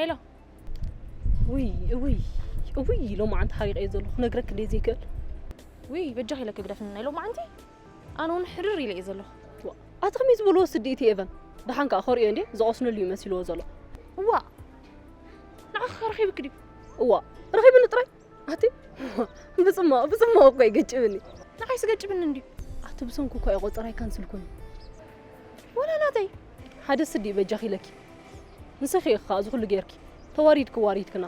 ሄሎ። ውይ ውይ ውይ፣ ሎማዓንቲ ሓሪቐ እየ ዘለኹ፣ ክነግረክ እንደ ዘይክእል። ውይ በጃኺ ኢለኪ ግደፍኒ ናይ ሎማዓንቲ። ኣነ እውን ሕርር ኢለ እየ ዘለኹ። ዋ፣ ኣቲ ከመይ ዝበልዎ ስዲ እቲ ኤቨን? ደሓን ከኣ ከርእዮ እንዴ ዝቐስነሉ እዩ መሲልዎ ዘሎ። እዋ፣ ንዓኺ ረኺብኪ ድዩ? እዋ፣ ረኺብኒ ጥራይ። ኣቲ ብጽማቕ ብጽማቕ እኮ ይገጭብኒ። ንዓይስ ገጭብኒ እንድዩ። ኣቲ ብሰንኩ እኮ እዩ ቆጸራይ ካንስል ኮይኑ። ወላ ናተይ። ሓደ ስዲ በጃኺ ኢለኪ። ንስኺ ኢኺ ከኣ እዚ ኩሉ ጌርኪ። ተዋሪድኪ ዋሪድክና።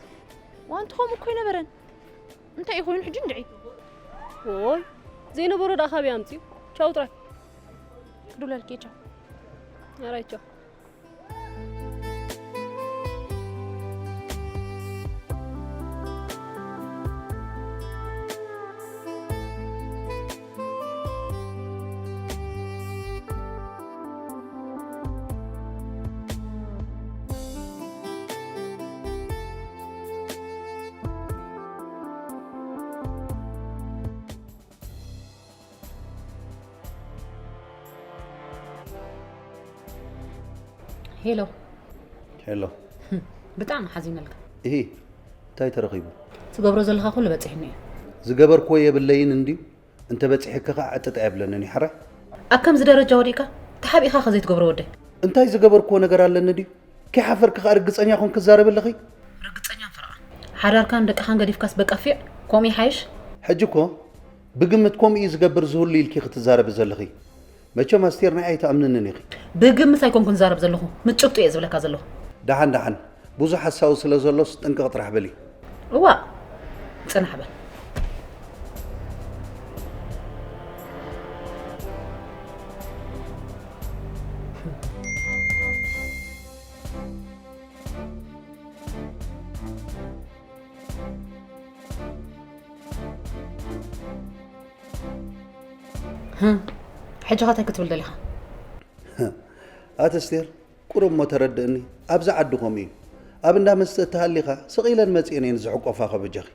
ዋንቲ ከምኡ እኮ ኣይነበረን። እንታይ እዩ ኮይኑ ሕጂ እንድዒ? ኦይ፣ ዘይነበሮ ደኣ ካበይ ኣምጺኡ? ቻው ጥራይ። ክድውለልኪ እየ፣ ቻው። ኣራይ ቻው። ሄሎ። ሄሎ። ብጣዕሚ ሓዚነልካ። እሂ፣ እንታይ ተረኺቡ? ትገብሮ ዘለኻ ኩሉ በጺሑኒ እዩ። ዝገበርክዎ የብለይን እንድዩ፣ እንተ በጺሕኪ ኸዓ ዕጥጥ ኣየብለንን እዩ፣ ሓራይ? ኣብ ከምዚ ደረጃ ወዲእካ፣ ተሓቢእካ ከ ዘይትገብሮ ወደይ? እንታይ ዝገበርክዎ ነገር ኣለኒ ድዩ? ከይሓፈርኪ ኸዓ ርግጸኛ ኮንኪ ትዛረቢ ኣለኺ? ርግጸኛ ፍርቓ። ሓዳርካን ደቅኻን ገዲፍካስ በቃ ፊዕ፣ ከምኡ ይሓይሽ? ሕጂ እኮ ብግምት ከምኡ እዩ ዝገብር ዝህሉ ኢልኪ ክትዛረቢ ዘለኺ። መቸም ኣስቴር ንዓይ ኣይትኣምንንን ኢኺ። ብግምት ኣይኮንኩን ዝዛረብ ዘለኹ፣ ምስ ጭብጡ እየ ዝብለካ ዘለኹ። ደሓን ደሓን፣ ብዙሕ ሓሳዊ ስለ ዘሎስ ጥንቅቕ ጥራሕ በሊ። እዋእ፣ ጽናሕ በል። ህም፣ ሕጂ ኸ እንታይ ክትብል ደሊኻ? ኣቲ ኣስቴር፣ ቁሩብ እሞ ተረድእኒ። ኣብዚ ዓዲ ከምኡ እዩ። ኣብ እንዳ መስተ እተሃሊኻ፣ ስቕ ኢለን መጺኤን እየን ዝሕቆፋ፣ ከ በጃኺ።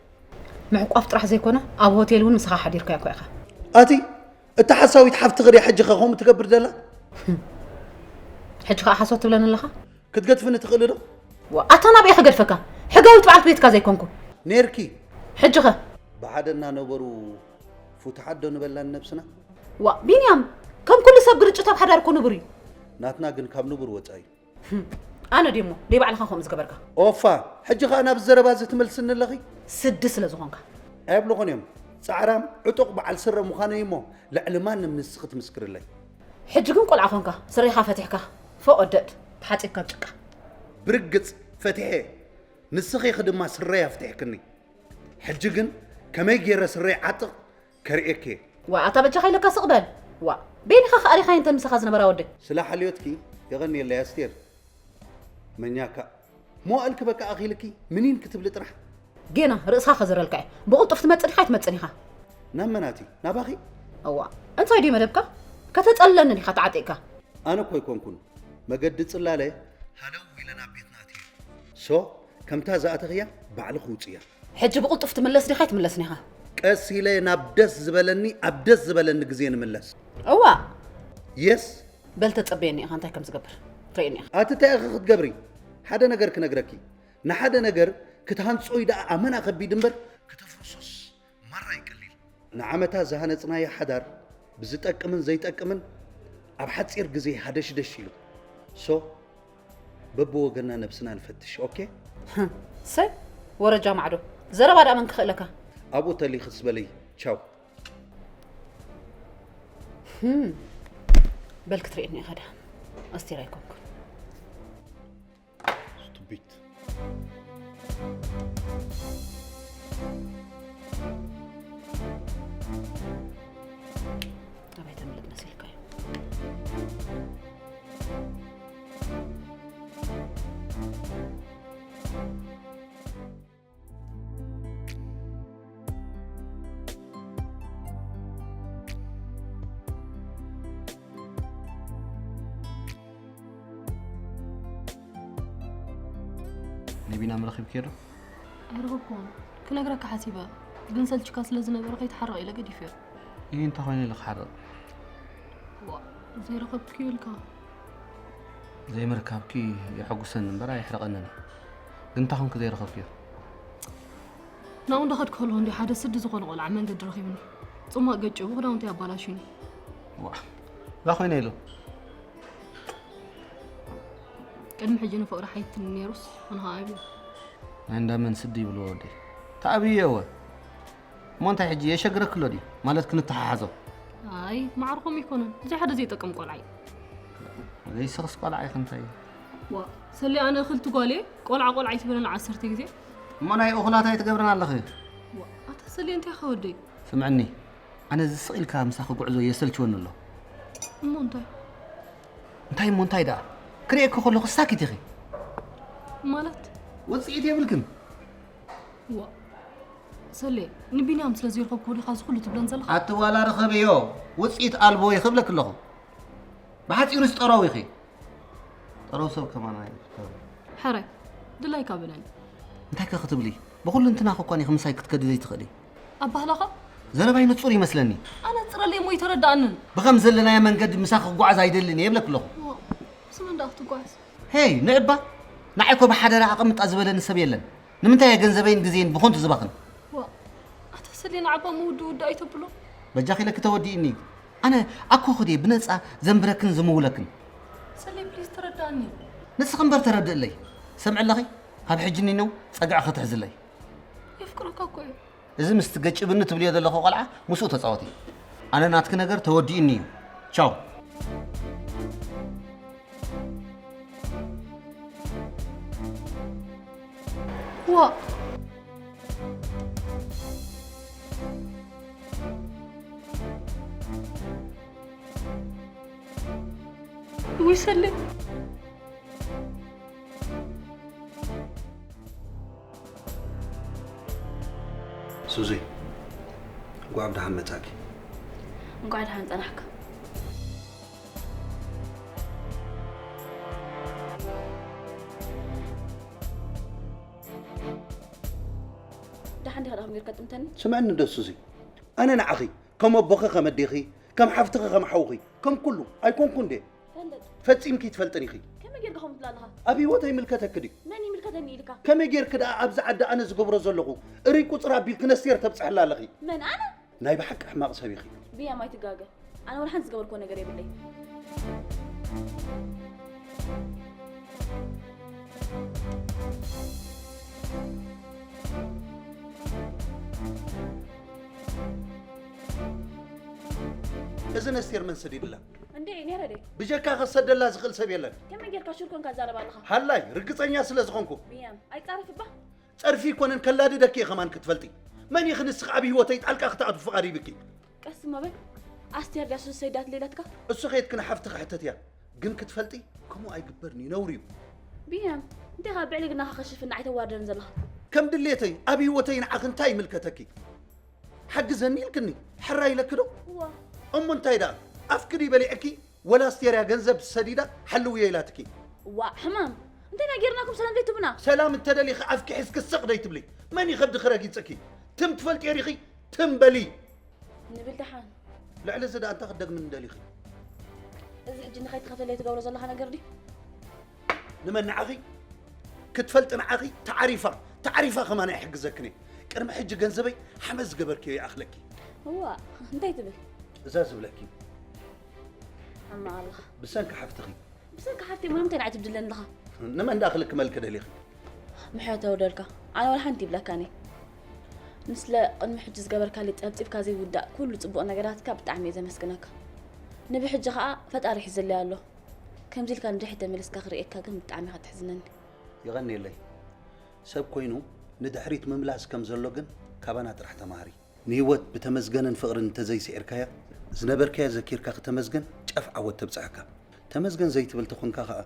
ምሕቋፍ ጥራሕ ዘይኮነ፣ ኣብ ሆቴል እውን ምሳኻ ሓዲርካዮ እኮ ኢኻ። ኣቲ፣ እታ ሓሳዊት ሓፍትኺ ድያ ሕጂ ኸ ከምኡ ትገብር ዘላ? ህም፣ ሕጂ ኸኣ ሓሶት ትብለኒ ኣለኻ? ክትገድፍኒ ትኽእሊ ዶ? ዋ፣ ኣታ ናበይ ክገድፈካ? ሕጋዊት በዓልቲ ቤትካ ዘይኮንኩ። ኔርኪ። ሕጂ ኸ? ብሓደ እናነበሩ ፍትሓት ዶ ንበላ ንነብስና? ዋ፣ ቢንያም፣ ከም ኩሉ ሰብ ግርጭት ኣብ ሓዳር እኮ ንቡር እዩ። ናትና ግን ካብ ንቡር ወጻኢ እዩ። ህም፣ ኣነ ድየ እሞ፣ ደይ ባዕልኻ ከምኡ ዝገበርካ? ኦፋ፣ ሕጂ ኸኣ ናብ ዘረባ እዚ ትመልስኒ ኣለኺ? ስዲ ስለ ዝኾንካ። ኣየብልኹን እዮም። ጻዕራም፣ ዕጡቕ፣ በዓል ስረ ምዃነይ እሞ፣ ልዕሊ ማንም ንስኺ ትምስክርለይ። ሕጂ ግን ቆልዓ ኾንካ፣ ስረኻ ፈቲሕካ፣ ፎእ ወደድ፣ ተሓጺብካ ኣብ ጭቃ። ብርግጽ ፈቲሐ፣ ንስኺ ኢኺ ድማ ስረይ ኣፍቲሕክኒ። ሕጂ ግን ከመይ ገይረ ስረይ ዓጥቕ ከርእየኪ እየ። ዋ፣ ኣታ በጃኻ ኢለካ ስቕ በል። ዋ፣ ቤኒኻ ከኣ ሪኻዮ እንተ ምሳኻ ዝነበራ ወደይ። ስለ ሓልዮትኪ የቐንየለይ ኣስቴር። መኛካ። መዋእል ክበቃ ኣኺልኪ ምኒን ክትብሊ ጥራሕ። ጌና ርእስኻ ከዝረልካ እየ። ብቕልጡፍ ትመጽእ ዲኻ ኣይትመጽእን ኢኻ? ናብ መን ኣትዩ? ናባኺ? እዋ፣ እንታይ ድዩ መደብካ? ከተጸልለኒ ዲኻ ተዓጢቕካ? ኣነ እኮ ኣይኮንኩን። መገዲ ጽላለ ሃለው ኢለ ናብ ቤትና ኣትየ። ሶ፣ ከምታ ዝኣተኽያ ባዕልኺ ውጽእያ። ሕጂ ብቕልጡፍ ትምለስ ዲኻ ኣይትምለስን ኢኻ? ቀስ ኢለ ናብ ደስ ዝበለኒ፣ ኣብ ደስ ዝበለኒ ግዜ ንምለስ። እዋ። የስ። በል ተጸበየኒ ኢኻ እንታይ ከም ዝገብር። ትርእየኒ ኢኻ። ኣቲ እንታይ ኢኺ ክትገብሪ? ሓደ ነገር ክነግረኪ። ንሓደ ነገር ክትሃንጾ እዩ ደኣ ኣመና ከቢድ እምበር፣ ክተፍርሶስ ማራ እዩ ቀሊል። ንዓመታት ዝሃነጽናዮ ሓዳር ብዝጠቅምን ዘይጠቅምን ኣብ ሓጺር ግዜ ሃደሽደሽ ኢሉ። ሶ፣ በብወገንና ነብስና ንፈትሽ፣ ኦኬ? ህም፣ ሰይ፣ ወረጃ ማዕዶ። ዘረባ ደኣ መን ክኽእለካ? ኣብኡ ተሊኽስ በለይ፣ ቻው። ህም፣ በል ክትርእየኒ ኢኻ ደኣ። ኣስቴር ኣይኮንኩን። ስቱፒድ። ኣበይ ተምልጥ መሲልካዮ? ነቢና መረኺብክዮ ዶ? ኣይረኸብኩዎን። ክነግረካ ሓሲበ፣ ግን ሰልችካ ስለ ዝነበረ ከይትሓርቕ ኢለ ገዲፈዮ። ይህ እንተ ኾይነ ኢለ ክሓርቕ? ዋ፣ ዘይረኸብክዮ ኢልካ? ዘይምርካብኪ የሐጉሰኒ እምበር ኣየሕርቐንን እዩ። እንታይ ኾንክ ዘይረኸብክዮ? ናብኡ እንዳኸድኩ ከለኹ እንዲ ሓደ ስዲ ዝኾነ ቆልዓ መንገዲ ረኺቡኒ። ጽማቕ ገጭቡ ክዳውንተይ ኣባላሽዩኒ። ዋ እዛ ኮይነ ኢሉ ቅድሚ ሕጂ ንፍቕሪ ሓይትኒ ነይሩስ ኣነ ኸዓ ኣብዩ። ናይ እንዳመን ስዲ ይብልዎ ወደይ? ተኣብዮ እወ። እሞ እንታይ ሕጂ የሸግረክሎ ድዩ ማለት ክንተሓሓዞ? ኣይ ማዕርኹም ኣይኮነን። እዚ ሓደ ዘይጠቅም ቆልዓ እዩ። ዘይስኽስ ቆልዓ ኢኺ እንታይ እዩ? ዋ ሰሊ ኣነ እኽልቲ ጓል እየ። ቆልዓ ቆልዓ ኣይትበለኒ ዓሰርተ ግዜ። እሞ ናይ እኹላት ኣይትገብርን ኣለኺ? ዋ ኣታ ሰሊ እንታይ ኢኻ ወደይ? ስምዕኒ ኣነ እዚ ስቕ ኢልካ ምሳኺ ጉዕዞ የሰልችወኒ ኣሎ። እሞ እንታይ? እንታይ እሞ እንታይ ደኣ? ክርእየኪ ከለኹ ሳኪት ኢኺ። ማለት? ውፅኢት የብልክን። ዋ ሰሌ ንቢንያም ስለ ዘይረኸብኩ ዲኻ እዚ ኩሉ ትብለን ዘለኻ? ኣቲ ዋላ ርኸብዮ ውፅኢት ኣልቦ ኢኺ እብለኪ ኣለኹ። ብሓፂሩ ጠረው ኢኺ። ጠረው ሰብ ከማን ኣይፍተው። ሕራይ ድላይካ በለኒ። እንታይ ከ ክትብሊ? ብኹሉ እንትናኺ እኳ ኢኺ ምሳይ ክትከዲ ዘይትኽእሊ። ኣባህላኻ? ዘረባይ ንጹር ይመስለኒ። ኣነጽረለይ እሞ ኣይተረድኣንን። ብኸም ዘለናዮ መንገዲ ምሳኺ ክጓዓዝ ኣይደልን እየ ይብለኪ ኣለኹ። ዋ፣ ስመን ደኣ ክትጓዓዝ? ሄይ ንዕባ፣ ንዓይ እኮ ብሓደራ ኣቐምጣ ዝበለኒ ሰብ የለን። ንምንታይ እየ ገንዘበይን ግዜን ብኾንቱ ዝባኽን? ዋ፣ ኣታ ሰሌ ንዓባ ምውድእ ውድእ ኣይተብሎ። በጃኺ ኢለኪ ተወዲእኒ። ኣነ ኣኮ ኹዴ ብነጻ ዘንብረክን ዝምውለክን። ሰሌ ፕሊዝ ተረዳእኒ። ንስኺ እምበር ተረድእለይ። ሰምዕለኺ፣ ካብ ሕጂ ኒነው ጸግዒ ክትሕዝለይ። የፍቅረካ እኮ እዩ። እዚ ምስቲ ገጭብኒ ትብልዮ ዘለኹ ቆልዓ ምስኡ ተጻወቲ። ኣነ ናትኪ ነገር ተወዲእኒ እዩ። ቻው። ዋ ውይ ሰሌ። ሱዚ፣ እንኳዕ ብደሓን መጻኪ። እንኳዕ ደሓን ጸናሕካ። ደሓን ዲኻ ደኣ ጌርካ ጥምተኒ? ስምዕኒ ዶ ሱዚ፣ ኣነ ንዓኺ ከም ኣቦኺ ከም ኣዴኺ፣ ከም ሓፍትኺ ከም ሓውኺ፣ ከም ኩሉ ኣይኮንኩን ድየ? ፈልጥ። ፈጺምኪ ትፈልጥን ኢኺ። ከመይ ጌርካ ከምኡ ትብል ኣለኻ? ኣብ ህይወተይ ይምልከተኪ ድዩ? መን ይምልከተኒ ኢልካ? ከመይ ጌርኪ ደኣ ኣብዚ ዓዲ ኣነ ዝገብሮ ዘለኹ እርይ ቁጽር ኣቢልኪ ነስቴር ተብጽሕላ ኣለኺ? መን ኣነ? ናይ ብሓቂ ሕማቕ ሰብ ኢኺ። ብያም ኣይትጋገ። ኣነ ወላ ሓንቲ ዝገበርክዎ ነገር የብለይ። እዚ ነስቴር መን ሰዲድላ? እንዴ ነረ ደ ብጀካ ከሰደላ ዝኽእል ሰብ የለን። ከመይ ጌርካ ሹር ኮንካ ትዛረብ ኣለኻ? ሃላይ ርግጸኛ ስለ ዝኾንኩ። ብያም ኣይጻረፍ እባ። ጸርፊ ይኮነን ከላድደኪ እየ ከማን ክትፈልጢ። መን ኢኺ ንስኺ ኣብ ህይወተይ ጣልቃ ክትኣትዊ ፍቓድ ሂብኪ? ቀስ እሞ በል። ኣስቴር ድያ ሱስ ሰይዳት ሌላትካ? እሱ ኸይድኪ ንሓፍትኺ ሕተትያ። ግን ክትፈልጢ ከምኡ ኣይግበርን እዩ ነውሪ እዩ። ብያም እንታይ ካብ ብዕልግናኻ ከሽፍና ኣይተዋርደን ዘለኻ? ከም ድሌተይ ኣብ ህይወተይ ንዓኺ እንታይ ይምልከተኪ? ሓግዘኒ ኢልክኒ ሕራይ ኢለኪ ዶ? እዋ። እሞ እንታይ ደኣ ኣፍኪ ድዩ በሊዕኪ? ወላ ኣስቴር እያ ገንዘብ ሰዲዳ ሓልውዮ ኢላትኪ። ዋእ ሕማም እንታይ ኢና ጌርናኩም ሰላም ዘይትብሉና? ሰላም እንተደሊኺ ኣፍኪ ሒዝኪ ስቕ ደይትብሊ? መን እዩ ከብድኺ ረጊጽኪ? ትም ትፈልጥዮ ዲኺ? ትም በሊ። ንብል ደሓን። ልዕሊ እዚ ደኣ እንታይ ክትደግምኒ ደሊኺ? እዚ ሕጂ ንኸይትኸፍለለይ ትገብሮ ዘለኻ ነገር ድዩ? ንመን ንዓኺ? ክትፈልጢ ንዓኺ ተዓሪፋ ተዓሪፋ ከማን ኣይሕግዘክን እየ። ቅድሚ ሕጂ ገንዘበይ ሓመድ ዝገበርክዮ ይኣኽለኪ። እዋ እንታይ ትብል? እዛ ዝብለኪ ሕማቕ ኣለኻ። ብሰንኪ ሓፍትኺ። ብሰንኪ ሓፍተይ እሞ ንምንታይ ንዓይ ትብድለኒ ኣለኻ? ንመን ደኣ ክልክመልኪ ደሊኺ? ምሕረት የውርደልካ። ኣነ ዋላ ሓንቲ ይብለካን እየ። ንስለ ቅድሚ ሕጂ ዝገበርካለይ ጸብጺብካ ዘይውዳእ ኩሉ ጽቡቕ ነገራትካ ብጣዕሚ እየ ዘመስግነካ። ንብሕጂ ኸኣ ፈጣሪ ሒዝለይ ኣሎ። ከምዚ ኢልካ ንድሕሪት ተመሊስካ ክርእየካ ግን ብጣዕሚ ኢኻ ተሕዝነኒ። የቐንየለይ። ሰብ ኮይኑ ንድሕሪት ምምላስ ከም ዘሎ ግን ካባና ጥራሕ ተማሃሪ። ንህይወት ብተመስገንን ፍቕርን እንተዘይስዒርካያ፣ ዝነበርካዮ ዘኪርካ ክተመስግን ጫፍ ዓወት ተብጽሓካ። ተመስገን ዘይትብል ተኾንካ ኸኣ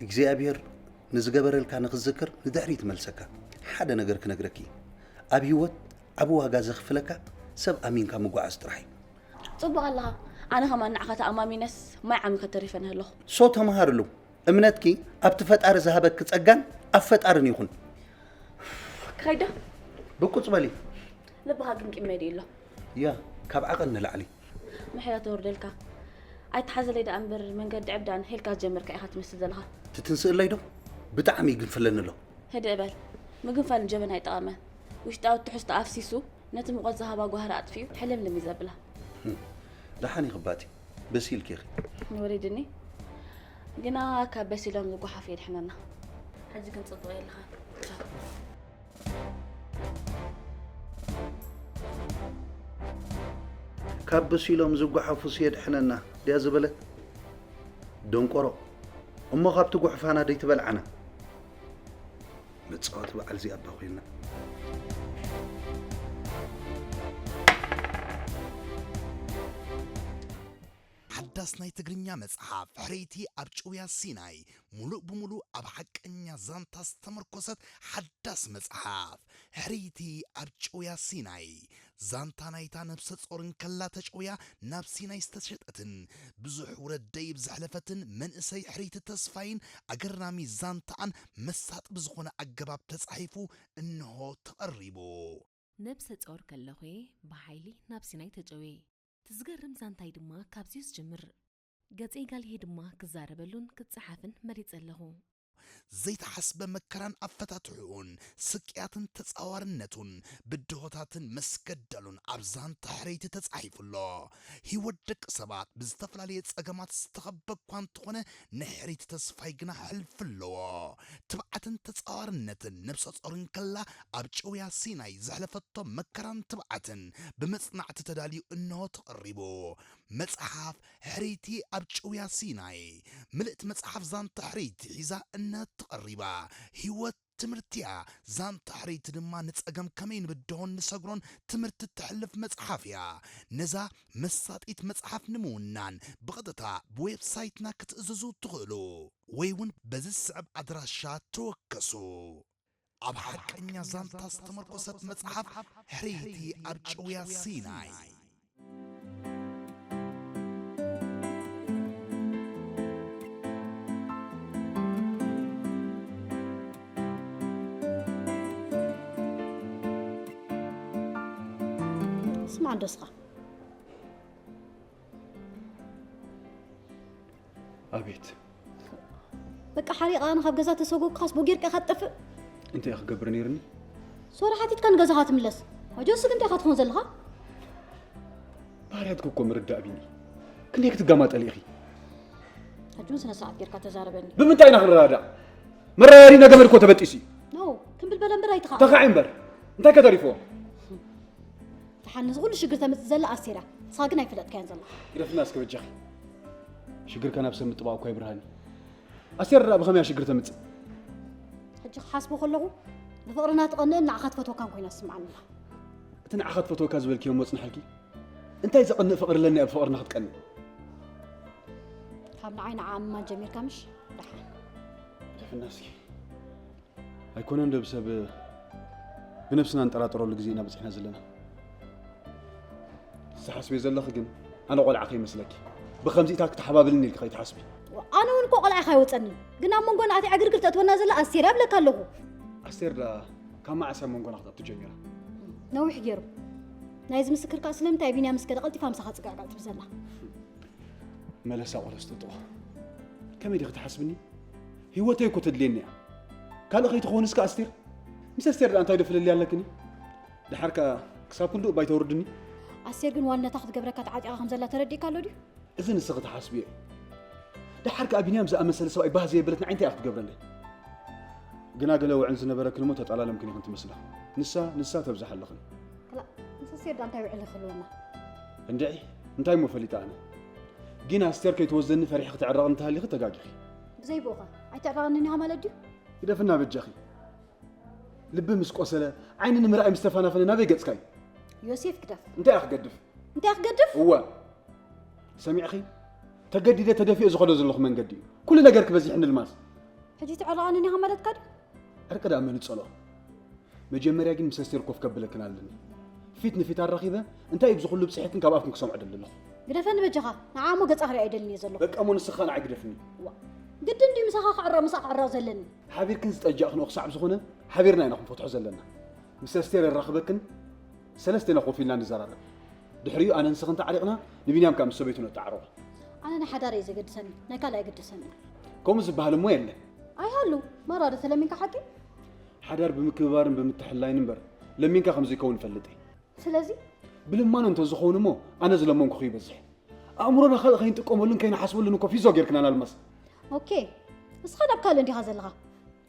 እግዚኣብሔር ንዝገበረልካ ንኽትዝክር ንድሕሪት ይመልሰካ። ሓደ ነገር ክነግረኪ፣ ኣብ ህይወት ዓቢ ዋጋ ዘኽፍለካ ሰብ ኣሚንካ ምጉዓዝ ጥራሕ እዩ። ጽቡቕ ኣለኻ። ኣነ ከማን ንዓኻ ተኣማሚነስ ማይ ዓሚኸ ተሪፈ ነሀለኹ። So ተመሃርሉ። እምነትኪ ኣብቲ ፈጣሪ ዝሃበኪ ጸጋን ኣብ ፈጣርን ይኹን። ክኸይድ ዶ? ብቁጽ በሊ። ልብኻ ግን ቂመይ ድዩ ኣሎ? ያ፣ ካብ ዓቐን ንላዕሊ። ምሕረት ተወርደልካ። ኣይትሓዘለይ ደኣ እምበር መንገዲ ዕብዳን ሄልካ ዝጀመርካ ኢኻ ትመስል ዘለኻ። ትትንስእለይ ዶ? ብጣዕሚ ይግንፍለኒ ኣሎ። ህድእ በል። ምግንፋል ንጀበና ኣይጠቐመን። ውሽጣዊ ትሕዝቶ ኣፍሲሱ ነቲ ሙቐት ዝሃባ ጓህሪ ኣጥፊኡ ሕልምልም እዩ ዘብላ። ደሓን ይኽባቲ በሲልኪ ኢኺ። ንወሪድኒ ግና ካብ በሲሎም ዝጓሓፉ የድሕነና። ሕጂ ግን ጽቡቕ የለኻ። ካብ በሲሎም ዝጓሓፉስ የድሕነና ድያ ዝበለት? ደንቆሮ። እሞ ካብቲ ጉሕፋና ደይትበልዓና? መጻወቲ በዓል ዚኣባ ኮይና። ሓዳስ ናይ ትግርኛ መጽሓፍ ሕርይቲ ኣብ ጭውያ ሲናይ፣ ሙሉእ ብሙሉእ ኣብ ሓቀኛ ዛንታ ዝተመርኮሰት ሓዳስ መጽሓፍ። ሕርይቲ ኣብ ጭውያ ሲናይ፣ ዛንታ ናይታ ነብሰ ጾር እንከላ ተጨውያ ናብ ሲናይ ዝተሸጠትን ብዙሕ ውረድ ደይብ ዘሕለፈትን መንእሰይ ሕርይቲ ተስፋይን ኣገራሚ ዛንታኣን መሳጢ ብዝኾነ ኣገባብ ተጻሒፉ እንሆ ተቐሪቡ። ነብሰ ጾር ከለኹ ብሓይሊ ናብ ሲናይ ተጨውየ። እቲ ዝገርም ዛንታይ ድማ ካብዚዩ ዝጅምር። ገጸይ ጋልሄ ድማ ክዛረበሉን ክጸሓፍን መሪጸ ኣለኹ። ዘይተሓስበ መከራን ኣፈታትሕኡን፣ ስቅያትን ተጻዋርነቱን፣ ብድሆታትን መስገደሉን ኣብ ዛንታ ሕርይቲ ተጻሒፉ ኣሎ። ህይወት ደቂ ሰባት ብዝተፈላለየ ጸገማት ዝተኸበ እኳ እንተኾነ፣ ንሕርይቲ ተስፋይ ግና ሕልፊ ኣለዎ። ትብዓትን ተጻዋርነትን ነብሰ ጾር እንከላ ኣብ ጭውያ ሲናይ ዘሕለፈቶ መከራን ትብዓትን ብመጽናዕቲ ተዳልዩ እንሆ ተቐሪቡ። መጽሓፍ ሕርይቲ ኣብ ጭውያ ሲናይ ምልእቲ መጽሓፍ ዛንታ ሕርይቲ ሒዛ እነሆ ተቐሪባ። ህይወት ትምህርቲ እያ። ዛንታ ሕርይቲ ድማ ንጸገም ከመይ ንብድሆን ንሰግሮን ትምህርቲ እተሕልፍ መጽሓፍ እያ። ነዛ መሳጢት መጽሓፍ ንምውናን ብቐጥታ ብዌብሳይትና ክትእዝዙ ትኽእሉ ወይ እውን በዚ ዝስዕብ ኣድራሻ ተወከሱ። ኣብ ሓቀኛ ዛንታ ዝተመርኮሰት መጽሓፍ ሕርይቲ ኣብ ጭውያ ሲናይ። ስማዕ እንዶ እስኻ። ኣቤት። በቃ ሓሪቓ ኣነ ካብ ገዛ ተሰጎግካስ ቦ ጌርካ ኢኻ ትጠፍእ። እንታይ እየ ክገብር ነይርኒ? ሶራ ሓቲትካ ንገዛኻ ትምለስ። ኣጆስ ግን እንታይ ኢኻ ትኸውን ዘለኻ? ባህርያትኪ እኮ ምርዳእ ቢኒ። ክንደይ ክትጋማጠሊ ኢኺ? ሕጂ እውን ስነ ስርዓት ጌርካ ተዛረበኒ። ብምንታይ ኢና ክንረዳዳእ? መረዳዲእና ገመድ እኮ ተበጢሱ እዩ። ኖ፣ ክምብል በለ እምበር ኣይትኻ። ተኻዒ እምበር። እንታይ ከተሪፍዎ? ደሓን ነዚ ኩሉ ሽግር ተምጽእ ዘላ ኣስቴር እያ። ንስኻ ግን ኣይፈለጥካያን ዘለኻ። ግደፍና እስከ በጃኺ። ሽግርካ ናብ ሰብ ምጥባቕ እኮ ኣይብርሃን እዩ። ኣስቴር ደኣ ብኸመይ እያ ሽግር ተምጽእ? ሕጂ ክሓስቦ ከለኹ ንፍቕርና ትቐንእን ንዓኻ ትፈትወካን ኮይና ትስምዓኒ ኣላ። እቲ ንዓኻ ትፈትወካ ዝበልክዮ እሞ ጽንሓልኪ? እንታይ ዘቐንእ ፍቕሪ ኣለኒ ኣብ ፍቕርና ክትቀንእ? ካብ ንዓይ ንዓ ምማን ጀሚርካ ምሽ? ደሓን። ግደፍና እስኪ። ኣይኮነን ዶ ብሰብ ብነብስና እንጠራጠረሉ ግዜ ኢና በጺሕና ዘለና። ትሓስቢ ዘለኺ ግን ኣነ ቆልዓ ከይመስለኪ። ብኸምዚታት ክትሓባብልኒ ኢልኪ ከይትሓስቢ። ኣነ እውን እኮ ቆልዓ ኢኻ ይወጸኒ። ግን ኣብ መንጎና ኣቲ ዕግርግር ተእትወና ዘላ ኣስቴር እያ እብለካ ኣለኹ። ኣስቴር ደኣ ካብ መዓስ ኣብ መንጎና ክትኣቱ ጀሚራ? ነዊሕ ገይሩ። ናይዚ ምስክር ከኣ ስለምንታይ ቢንያም ምስ ከደ ቀልጢፋ ምሳኻ ጽግዕግዕ ትብል ዘላ? መለሳ ቆለስ ተጥኦ። ከመይ ዲኺ ትሓስብኒ? ህይወተይ እኮ ተድልየኒ እያ። ካልእ ከይትኸውን እስከ ኣስቴር? ምስ ኣስቴር ደኣ እንታይ ዶ ፍልልይ ኣለክኒ? ደሓር ከኣ ክሳብ ክንድኡ ባይ ተውርድኒ? ኣስቴር ግን ዋንነታ ክትገብረካ ተዓጢቓ ከም ዘላ ተረዲእካ ኣሎ ድዩ? እዚ ንስኺ ትሓስብዮ እዩ። ደሓር ከኣ ቢንያም ዝኣመሰለ ሰብኣይ ባህ ዘየበለት ንዓይ እንታይ እያ ክትገብረለይ? ግና ገለ ውዕል ዝነበረክን እሞ ተጣላለምክን ኢኽን ትመስላ። ንሳ ንሳ ተብዝሓለኽን። ክላእ፣ ምስ ኣስቴር ደኣ እንታይ ውዕል ክህልወና? እንድዒ፣ እንታይ እሞ ፈሊጠ ኣነ? ግን ኣስቴር ከይትወስደኒ ፈሪሒ ክትዕረቕኒ እንተሃሊኺ ተጋጊኺ። ብዘይ ብኡኸ ኣይትዕረቕንን ኢኻ ማለት ድዩ? ግደፍና በጃኺ። ልቢ ምስ ቆሰለ፣ ዓይኒ ንምርኣይ ምስ ተፋናፈነ ናበይ ገጽካ እዩ? ዮሴፍ ግደፍ። እንታይ እያ ክገድፍ? እንታይ እያ ክገድፍ? እወ። ሰሚዕኺ? ተገዲደ ተደፊኦ ዝኸዶ ዘለኹ መንገዲ እዩ። ኩሉ ነገርኪ በዚሕኒ ልማዝ። ሕጂ ትዕረቐንን ኢኻ ማለትካ ድዩ? ዕርቂ ደኣ መን ይጸልኦ? መጀመርያ ግን ምስ ኣስቴር ኮፍ ከብለክን ኣለኒ። ፊት ንፊት ኣራኺበ እንታይ እዩ ብዚ ኩሉ ብጽሒትክን ካብ ኣፍክን ክሰምዖ ደሊ ኣለኹ። ግደፈኒ በጃኻ፣ ንዓ እሞ ገጻ ክሪኣ ኣይደልን እየ ዘለኹ። በቃ እሞ ንስኻ ንዓይ ግደፍኒ። ዋ፣ ግድን ድዩ ምሳኻ ክዕረቕ ምሳኣ ክዕረቕ ዘለኒ? ሓቢርክን ዝጠጃእክንኦ ክሳዕ ብዝኾነ ሓቢርና ኢና ክንፈትሖ ዘለና። ምስ ኣስቴር የራኽበክን ሰለስቴና ኮፍ ኢልና ንዘራረብ። ድሕሪኡ ኣነ ንስኽን ተዓሪቕና ንቢንያም ከኣ ምስ ሰበይቱ ነተዓርቖ። ኣነ ንሓዳር እዩ ዘገድሰኒ፣ ናይ ካልእ ኣይገድሰኒ። ከምኡ ዝበሃል እሞ የለን። ኣይሃሉ፣ ማራ ዶ ተለሚንካ ሓቂ? ሓዳር ብምክብባርን ብምትሕልላይን እምበር ለሚንካ ከም ዘይከውን እፈልጥ እየ። ስለዚ ብልማኖ እንተዝኸውን እሞ ኣነ ዝለመንኩኺ ይበዝሕ። ኣእምሮና ካልእ ከይንጥቀመሉን ከይንሓስበሉን እኮ ፊዞ ጌርክናን ኣልማዝ። ኦኬ፣ ንስኻ ናብ ካልእ እንዲኻ ዘለኻ።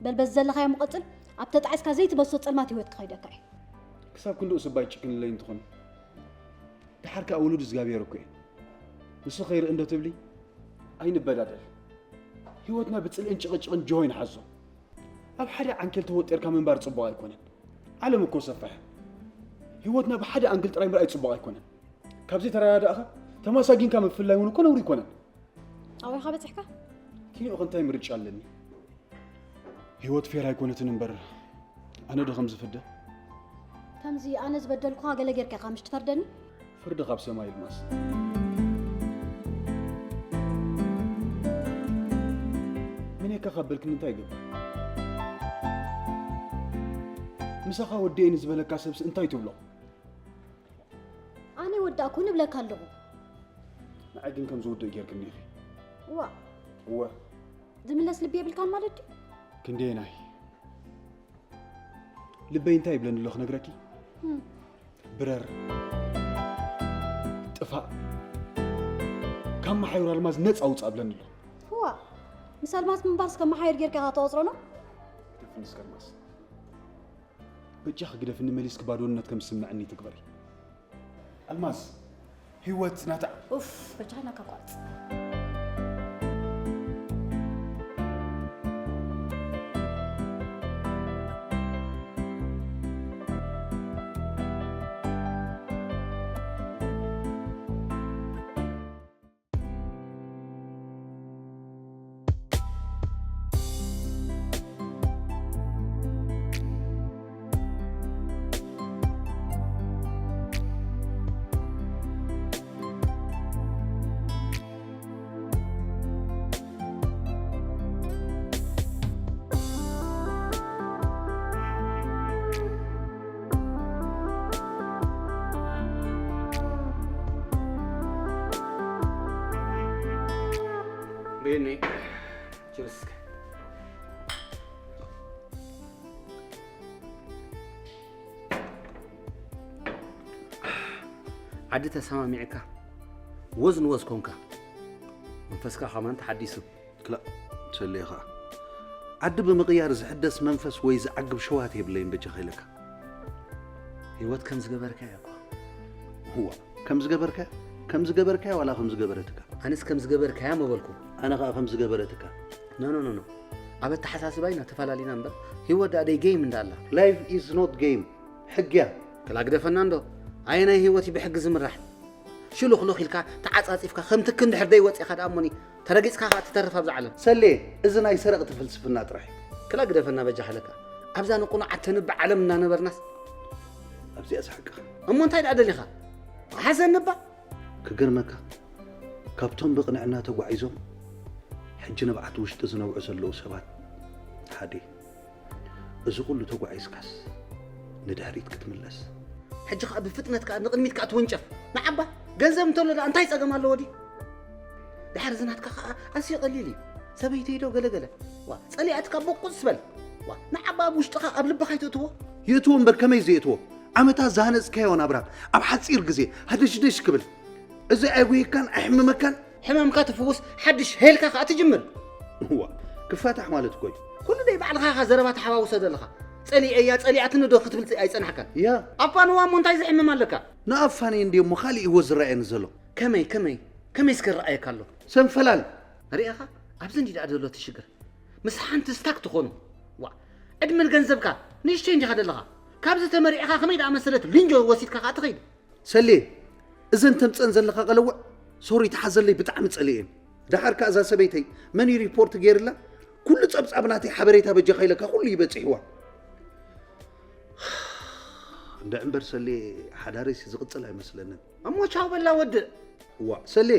በል በዚ ዘለኻዮ ምቐጽል፣ ኣብ ተጣዒስካ ዘይትበስሶ ጸልማት ህይወት ክኸይደካ እዩ። ክሳብ ክንድኡ ስባይ ጭክንለይ እንትኾን ድሓር ከኣ ውሉድ እግዚኣብሔር እኮ እየ። ንሱ ከይርኢ እንዶ ትብሊ? ኣይንበዳደል። ህይወትና ብጽልእን ጭቕጭቕን ጆሆ ይንሓዞ። ኣብ ሓደ ዓንኬል ተወጢርካ ምንባር ጽቡቕ ኣይኮነን። ዓለም እኮ ሰፈሐ። ህይወትና ብሓደ ኣንግል ጥራይ ምርኣይ ጽቡቕ ኣይኮነን። ካብዚ ተረዳዳእኻ ተማሳጊንካ ምፍላይ እውን እኮ ነውሪ ኣይኮነን። ኣበይኻ በጺሕካ? ኪንዮኸ እንታይ ምርጫ ኣለኒ? ህይወት ፌር ኣይኮነትን እምበር ኣነ ዶ ከም ዝፍደ? ከምዚ ኣነ ዝበደልኩኻ ገለ ጌርካ ኢኻ ምሽ ትፈርደኒ? ፍርዲ ካብ ሰማይ ኣልማዝ። ምን የካ ካብ በልክኒ እንታይ ይገብር? ምሳኻ ወዲኤ ንዝበለካ ሰብስ እንታይ ትብሎ? ኣነ ወዳእኩ ንብለካ ኣለኹ። ንዓይ ግን ከም ዝውድእ ጌርክኒ ኢኺ። ዋ እወ። ዝምለስ ልቢ የብልካን ማለት ድዩ? ክንደየናይ ልበይ እንታይ ይብለኒ ኣሎ ክነግረኪ? እም። ብረር፣ ጥፋእ፣ ካብ መሓዩር ኣልማዝ ነፃ ውፃእ ብለኒ ኣሎ። ዋ ምስ ኣልማዝ ምንባርስ ከም መሓየር ጌርካ ኢኻ ተቆጽሮ ነው? ግደፍኒ እስከ ኣልማዝ፣ በጃኺ ግደፍኒ፣ መሊስኪ ባዶነት ከም ዝስምዐኒ ትግበሪ። ኣልማዝ፣ ህይወት ናታ ኡፍ በጃኻ ናካ ቋርጽ። ቤኒ፣ ችርስከ። ዓዲ ተሰማሚዕካ፣ ወዝ ንወዝ ኮንካ፣ መንፈስካ ከማን ተሓዲሱ። ክላእ፣ ሰሌ ኸኣ፣ ዓዲ ብምቕያር ዝሕደስ መንፈስ ወይ ዝዓግብ ሸውሃት የብለይን በጃኻ ኢለካ። ህይወት ከም ዝገበርካያ እኳ። እዋ፣ ከም ዝገበርካያ? ከም ዝገበርካያ ዋላ ከም ዝገበረትካ? ኣነስ ከም ዝገበርካያ መበልኩ። ኣነ ኸኣ ከም ዝገበረትካ። ኖ ኖ ኖ ኖ። ኣብ ኣተሓሳስባይ ኢና ተፈላለና እምበር ህይወት ደኣ ደይ ጌም እንዳ ኣላ። Life is not game። ሕጊያ። ክላ ግደፈና እንዶ። ኣየናይ ህይወት እዩ ብሕጊ ዝምራሕ? ሽሉኽሉኽ ኢልካ ተዓጻጺፍካ ከም ትኪ እንድሕር ደይወጺእኻ ደኣ እሞኒ ተረጊጽካ ኸኣ ትተርፍ ኣብዛ ዓለም። ሰሌ፣ እዚ ናይ ሰረቕቲ ፍልስፍና ጥራሕ እዩ። ክላ ግደፈና በጃኻ ለካ ኣብዛ ንቕኑዓት ተንብዕ ዓለም እናነበርናስ። ኣብዚኣስ ሓቅኻ። እሞ እንታይ ደኣ ደሊኻ? ሓዘኒ እባ። ክገርመካ ካብቶም ብቕንዕና ተጓዒዞም ሕጂ ንብዓት ውሽጢ ዝነብዑ ዘለዉ ሰባት ሓደ እየ። እዚ ኩሉ ተጓዒዝካስ ንድሕሪት ክትምለስ። ሕጂ ከኣ ብፍጥነት ከኣ ንቕድሚት ከኣ ትውንጨፍ። ንዓባ ገንዘብ እንተሎ ደኣ እንታይ ጸገም ኣለዎ ድዩ? ድሓር እዚ ናትካ ከኣ ኣዝዩ ቀሊል እዩ። ሰበይተይ ዶ ገለ ገለ። ዋ ጸሊኣትካ ቦቁጽ በል። ዋ ንዓባ ኣብ ውሽጥኻ ኣብ ልብኻ ኣይትእትዎ። የእትዎ እምበር ከመይ ዘየእትዎ? ዓመታት ዝሃነጽካዮ ናብራ ኣብ ሓጺር ግዜ ሃደሽደሽ ክብል እዚ ኣየጉህየካን ኣየሕምመካን? ሕመምካ ትፍውስ ሓድሽ ሄልካ ከኣ ትጅምር። እዋ ክፋታሕ ማለት እኮ እዩ። ኩሉ ደይ ባዕልኻ ኢኻ ዘረባ ተሓዋውሶ ዘለኻ። ጸሊኤያ ጸሊኣትኒ ዶ ክትብል ኣይጸናሕካን። ያ። ኣፋንዋ እሞ እንታይ ዘሕምም ኣለካ? ንኣፋንየ እንድየ እሞ ካልእ እይዎ ዝረኣየኒ ዘሎ። ከመይ ከመይ ከመይ እስከ ይረኣየካ ኣሎ? ሰንፈላል። ርኢኻ ኣብዚ እንዲ ደኣ ዘሎ እቲ ሽግር። ምስ ሓንቲ ስታክ ትኾኑ። ዋ ዕድመን ገንዘብካ ንእሽተይ እንዲኻ ዘለኻ። ካብዚ ተመሪዕኻ ከመይ ደኣ መሰለት ሊንጆ ወሲድካ ከኣ ትኸይድ። ሰሌ እዘን ተምፀን ዘለኻ ቀለውዕ ሶሪ ተሓዘለይ ብጣዕሚ ፀሊኤን። ደሓር ከኣ እዛ ሰበይተይ መን እዩ ሪፖርት ገይርላ ኩሉ ፀብፃብ ናተይ ሓበሬታ በጃኻ ኢለካ ኩሉ እዩ በፂሕዋ። እንድዒ እምበር ሰሌ ሓዳረይሲ ዝቕፅል ኣይመስለንን። እሞ ቻው በላ ወድእ። እዋ ሰሌ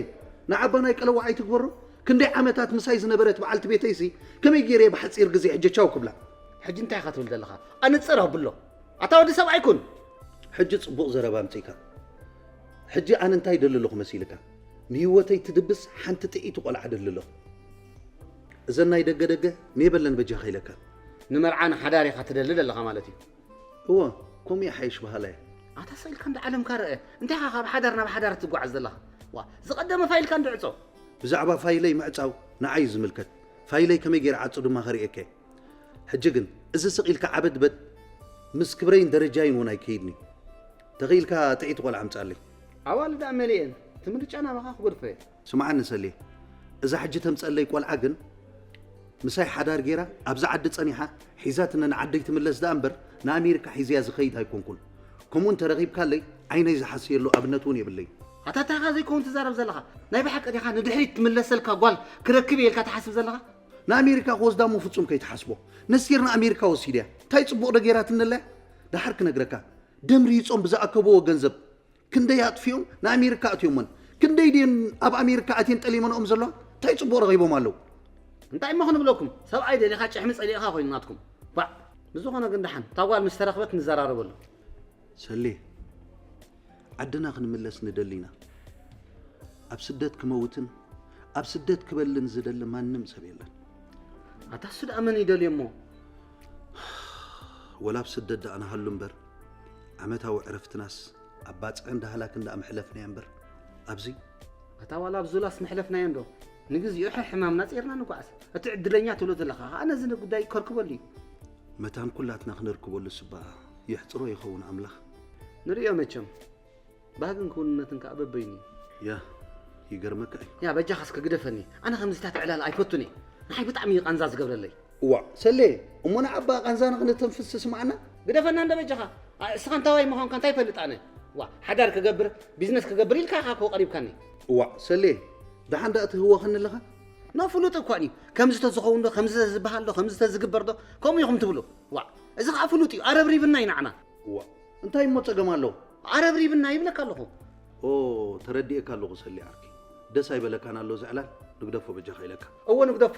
ንዓባ ናይ ቀለውዕ ኣይትግበሮ። ክንደይ ዓመታት ምሳይ ዝነበረት በዓልቲ ቤተይሲ ከመይ ገይረ እየ ብሓፂር ግዜ ሕጂ ቻው ክብላ። ሕጂ እንታይ ኢኻ ትብል ዘለኻ? ኣነፅር ኣብሎ። ኣታ ወዲ ሰብኣይ ኩን። ሕጂ ፅቡቕ ዘረባ ኣምፂእካ። ሕጂ ኣነ እንታይ ይደሊ ኣለኹ መሲልካ? ንህይወተይ ትድብስ ሓንቲ ጥዕይቲ ቆልዓ ደሊ ኣለኹ። እዘን ናይ ደገ ደገ ሜበለን በጃኻ ኢለካ። ንመርዓ ንሓዳር ኢኻ ትደሊ ዘለኻ ማለት እዩ። እወ፣ ከምኡ ይሓይሽ በሃላይ። ኣታ ሰ ኢልካ እንዳ ዓለምካ ረአ። እንታይ ኢኻ ካብ ሓዳር ናብ ሓዳር ትጓዓዝ ዘለኻ? ዋ፣ ዝቐደመ ፋይልካ እንድዕጾ። ብዛዕባ ፋይለይ ምዕጻው ንዓይ እዩ ዝምልከት። ፋይለይ ከመይ ገይረ ዓጹ ድማ ከርእየካ እየ። ሕጂ ግን እዚ ስቕ ኢልካ ዓበድ በድ ምስ ክብረይን ደረጃይን እውን ኣይከይድን እዩ። ተኽኢልካ ጥዒቲ ቆልዓ ኣምጻለይ። ኣዋልድ ኣመሊኤን እቲ ምርጫ ናባኻ ክገድፎ እየ። ስምዓኒ ሰሌ፣ እዛ ሕጂ ተምጸለይ ቆልዓ ግን ምሳይ ሓዳር ጌራ ኣብዛ ዓዲ ጸኒሓ ሒዛትኒ ንዓደይ ትምለስ ደኣ እምበር ንኣሜሪካ ሒዘያ ዝኸይድ ኣይኮንኩን። ከምኡ እንተ ረኺብካለይ ዓይነይ ዝሓስየሉ ኣብነት እውን የብለይ። ኣታ እንታይ ኢኻ ዘይከውን ትዛረብ ዘለኻ? ናይ ብሓቂ ዲኻ ንድሕሪት ትምለሰልካ ጓል ክረክብ እየ ኢልካ ትሓስብ ዘለኻ? ንኣሜሪካ ክወስዳ እሞ ፍጹም ከይትሓስቦ። ነስቲር ንኣሜሪካ ወሲድያ። እንታይ ጽቡቕ ዶ ጌራትኒ ኣላ? ደሓር ክነግረካ። ደም ርሂጾም ብዝኣከብዎ ገንዘብ ክንደይ ኣጥፊኦም ንኣሜሪካ ኣእትዮመን። ክንደይ ድየን ኣብ ኣሜሪካ ኣትየን ጠሊመንኦም ዘለዋ? እንታይ ጽቡቕ ረኺቦም ኣለዉ? እንታይ እሞ ክንብለኩም? ሰብኣይ ደሊኻ ጭሕሚ ጸሊእኻ ኮይኑ ናትኩም። ባዕ። ብዝኾነ ግን ደሓን እታ ጓል ምስ ተረኽበት ንዘራረበሉ። ሰሌ፣ ዓድና ክንምለስ ንደሊ ኢና። ኣብ ስደት ክመውትን ኣብ ስደት ክበልን ዝደሊ ማንም ሰብ የለን። ኣታ እሱ ደኣ መን ይደልዮ እሞ? ወላ ኣብ ስደት ደኣ ንሃሉ እምበር ዓመታዊ ዕረፍትናስ ኣብ ባጽዕን ዳህላክን ደኣ ምሕለፍናዮ እምበር ኣብዚ ኣታ ዋላ ኣብ ዙላስ ምሕለፍናዮ እንዶ ንግዚኡ ሕሕማምና ጼርና ንጓዓዝ። እቲ ዕድለኛ ትብሎ ዘለኻ ኸኣ ነዚ ጉዳይ ከርክበሉ እዩ። መታን ኩላትና ክነርክበሉ ስባ የሕጽሮ ይኸውን ኣምላኽ። ንርእዮ መቸም ባህግን ክውንነትን ከኣ በበይኑ እዩ። ያ ይገርመካ እዩ። ያ በጃኻ እስከ ግደፈኒ። ኣነ ከምዚታት ዕላል ኣይፈቱን እየ። ንዓይ ብጣዕሚ እዩ ቃንዛ ዝገብረለይ። እዋእ ሰሌ እሞ ንዓባ ቃንዛ ንኽንተንፍስ ትስምዓና? ግደፈና እንዶ በጃኻ። ኣይ እስኻ እንታዋይ ምዃንካ እንታይ ይፈልጥ ኣነ? ዋ ሓዳር ክገብር ቢዝነስ ክገብር ኢልካ ኢኻ እኮ ቀሪብካኒ። እዋእ ሰሌ ደሓን ደኣ ትህወኸኒ ኣለኻ? ኖ ፍሉጥ እኳ እዩ። ከምዚ ተዝኸውን ዶ ከምዚ ተዝበሃል ዶ ከምዚ ተዝግበር ዶ ከምኡ ኢኹም ትብሉ። ዋ እዚ ኸዓ ፍሉጥ እዩ። ኣረብሪብና እዩ ንዓና። እዋእ እንታይ እሞ ጸገም ኣለዎ? ኣረብሪብና ይብለካ ኣለኹ። ኦ ተረዲኤካ ኣለኹ ሰሌ ዓርከይ። ደስ ኣይበለካን ኣሎ እዚ ዕላል፣ ንግደፎ በጃኻ ኢለካ። እወ ንግደፎ።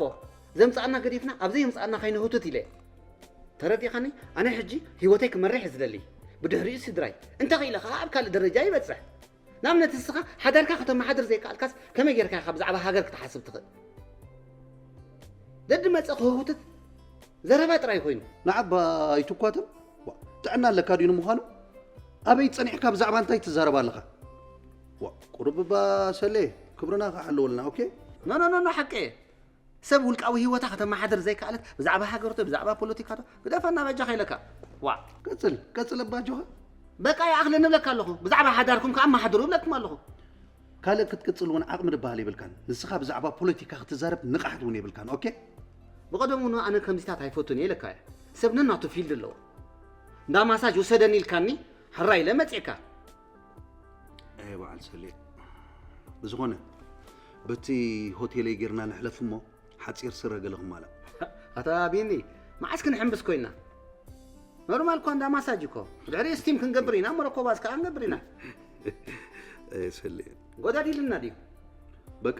ዘምጽኣና ገዲፍና ኣብ ዘየምጽኣና ከይንህውትት ኢለ። ተረዲእኻኒ? ኣነ ሕጂ ህይወተይ ክመርሕ እየ ዝደሊ። ብድሕሪኡ ስድራይ። እንተኽኢለ ኸኣ ኣብ ካልእ ደረጃ ይበጽሕ። ንኣብነት እስኻ ሓዳርካ ከተመሓድር ዘይከኣልካስ ከመይ ጌርካ ኢኻ ብዛዕባ ሃገር ክትሓስብ ትኽእል? ደድመጸ ክህውትት ዘረባ ጥራይ ኮይኑ። ንዓባ ኣይትኳተም። ዋ፣ ጥዕና ኣለካ ድዩ ንምዃኑ? ኣበይ ጸኒሕካ ብዛዕባ እንታይ ትዛረብ ኣለኻ? ዋ፣ ቁሩብ እባ ሰሌ፣ ክብርና ክሓልወልና፣ ኦኬ? ኖ ኖ ኖ ኖ፣ ሓቂ እየ። ሰብ ውልቃዊ ህይወታ ከተመሓድር ዘይከኣለት ብዛዕባ ሃገርቶ ብዛዕባ ፖለቲካቶ ግደፈና በጃኻ ኢለካ። ዋ። ቀጽል፣ ቀጽል እባ ኣጆኻ። በቃ ይኣኽለኒ እብለካ ኣለኹ። ብዛዕባ ሓዳርኩም ከኣ ኣመሓድሩ እብለኩም ኣለኹ። ካልእ ክትቅጽል እውን ዓቕሚ ድበሃል የብልካን። ንስኻ ብዛዕባ ፖለቲካ ክትዛረብ ንቕሓት እውን የብልካን። ኦኬ? ብቐደሙ እውን ኣነ ከምዚታት ኣይፈቱን እየ ኢለካ እየ። ሰብ ነናቱ ፊልድ ኣለዎ። እንዳ ማሳጅ ውሰደኒ ኢልካኒ ሕራይ ኢለ መጺኤካ። ኣየ በዓል ሰሌ። ብዝኾነ በቲ ሆቴለይ ጌርና ንሕለፍ እሞ ሓጺር ስረ ገለ ክማላእ። ኣታ ቢኒ፣ መዓስ ክንሕምብስ ኮይና? ኖርማል እኳ እንዳ ማሳጅ እኮ። ድሕሪ ስቲም ክንገብር ኢና፣ መረኮባስ ከኣ ክንገብር ኢና። ኣየ ሰሌ። ጎዳዲልና ድዩ? በቃ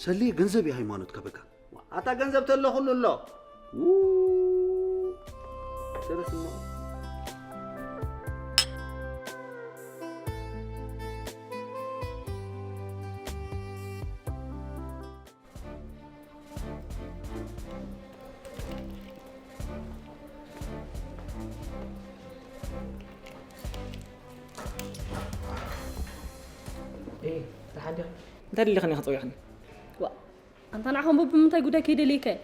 ሰሌ ገንዘብ እዩ ሃይማኖትካ በቃ። ኣታ ገንዘብ ተሎ ኩሉ ኣሎ። ው። ደረስ እሞ። እንታይ ደሊኽኒ ኢኺ ጸዊዕኽኒ? ዋ፣ ኣንታ ንዓኹም ብምንታይ ጉዳይ ከይደልየካ እየ?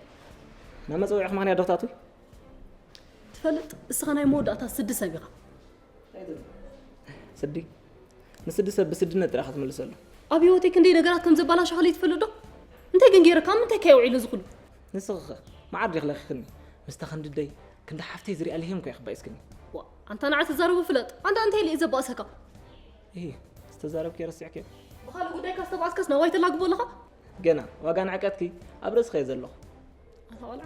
ናብ መጸውዒኹም ምኽንያት ዶ ክትኣትዊ? ትፈልጥ፣ እስኻ ናይ መወዳእታ ስዲ ሰብ ኢኻ። ስዲ? ንስዲ ሰብ ብስድነት ጥራይ ኢኻ ትምልሰሉ። ኣብ ህይወተይ ክንደይ ነገራት ከም ዘባላሸኹለይ ትፈልጥ ዶ? እንታይ ግን ገይረ? ካብ ምንታይ ከ ውዒሉ እዚ ኩሉ? ንስኺ ኸ መዓር ዲኺ ለኺኽኒ? ምስታ ክንዲ ኣደይ፣ ክንዲ ሓፍተይ ዝሪኣ ልሂም እኮ ኢኺ ባኢስክኒ። ዋ፣ ኣንታ ንዓ ትዛረቦ ፍለጥ። ኣንታ እንታይ ኢለ እየ ዘባእሰካ? እሂ፣ ዝተዛረብክዮ ረሲዕክዮ? ብኻልእ ጉዳይካ ዝተባእስካስ ናባይ ተላግቦ ኣለኻ? ገና፣ ዋጋ ንዕቀትኪ ኣብ ርእስኺ እየ ዘለኹ። ኣታ ቆልዓ፣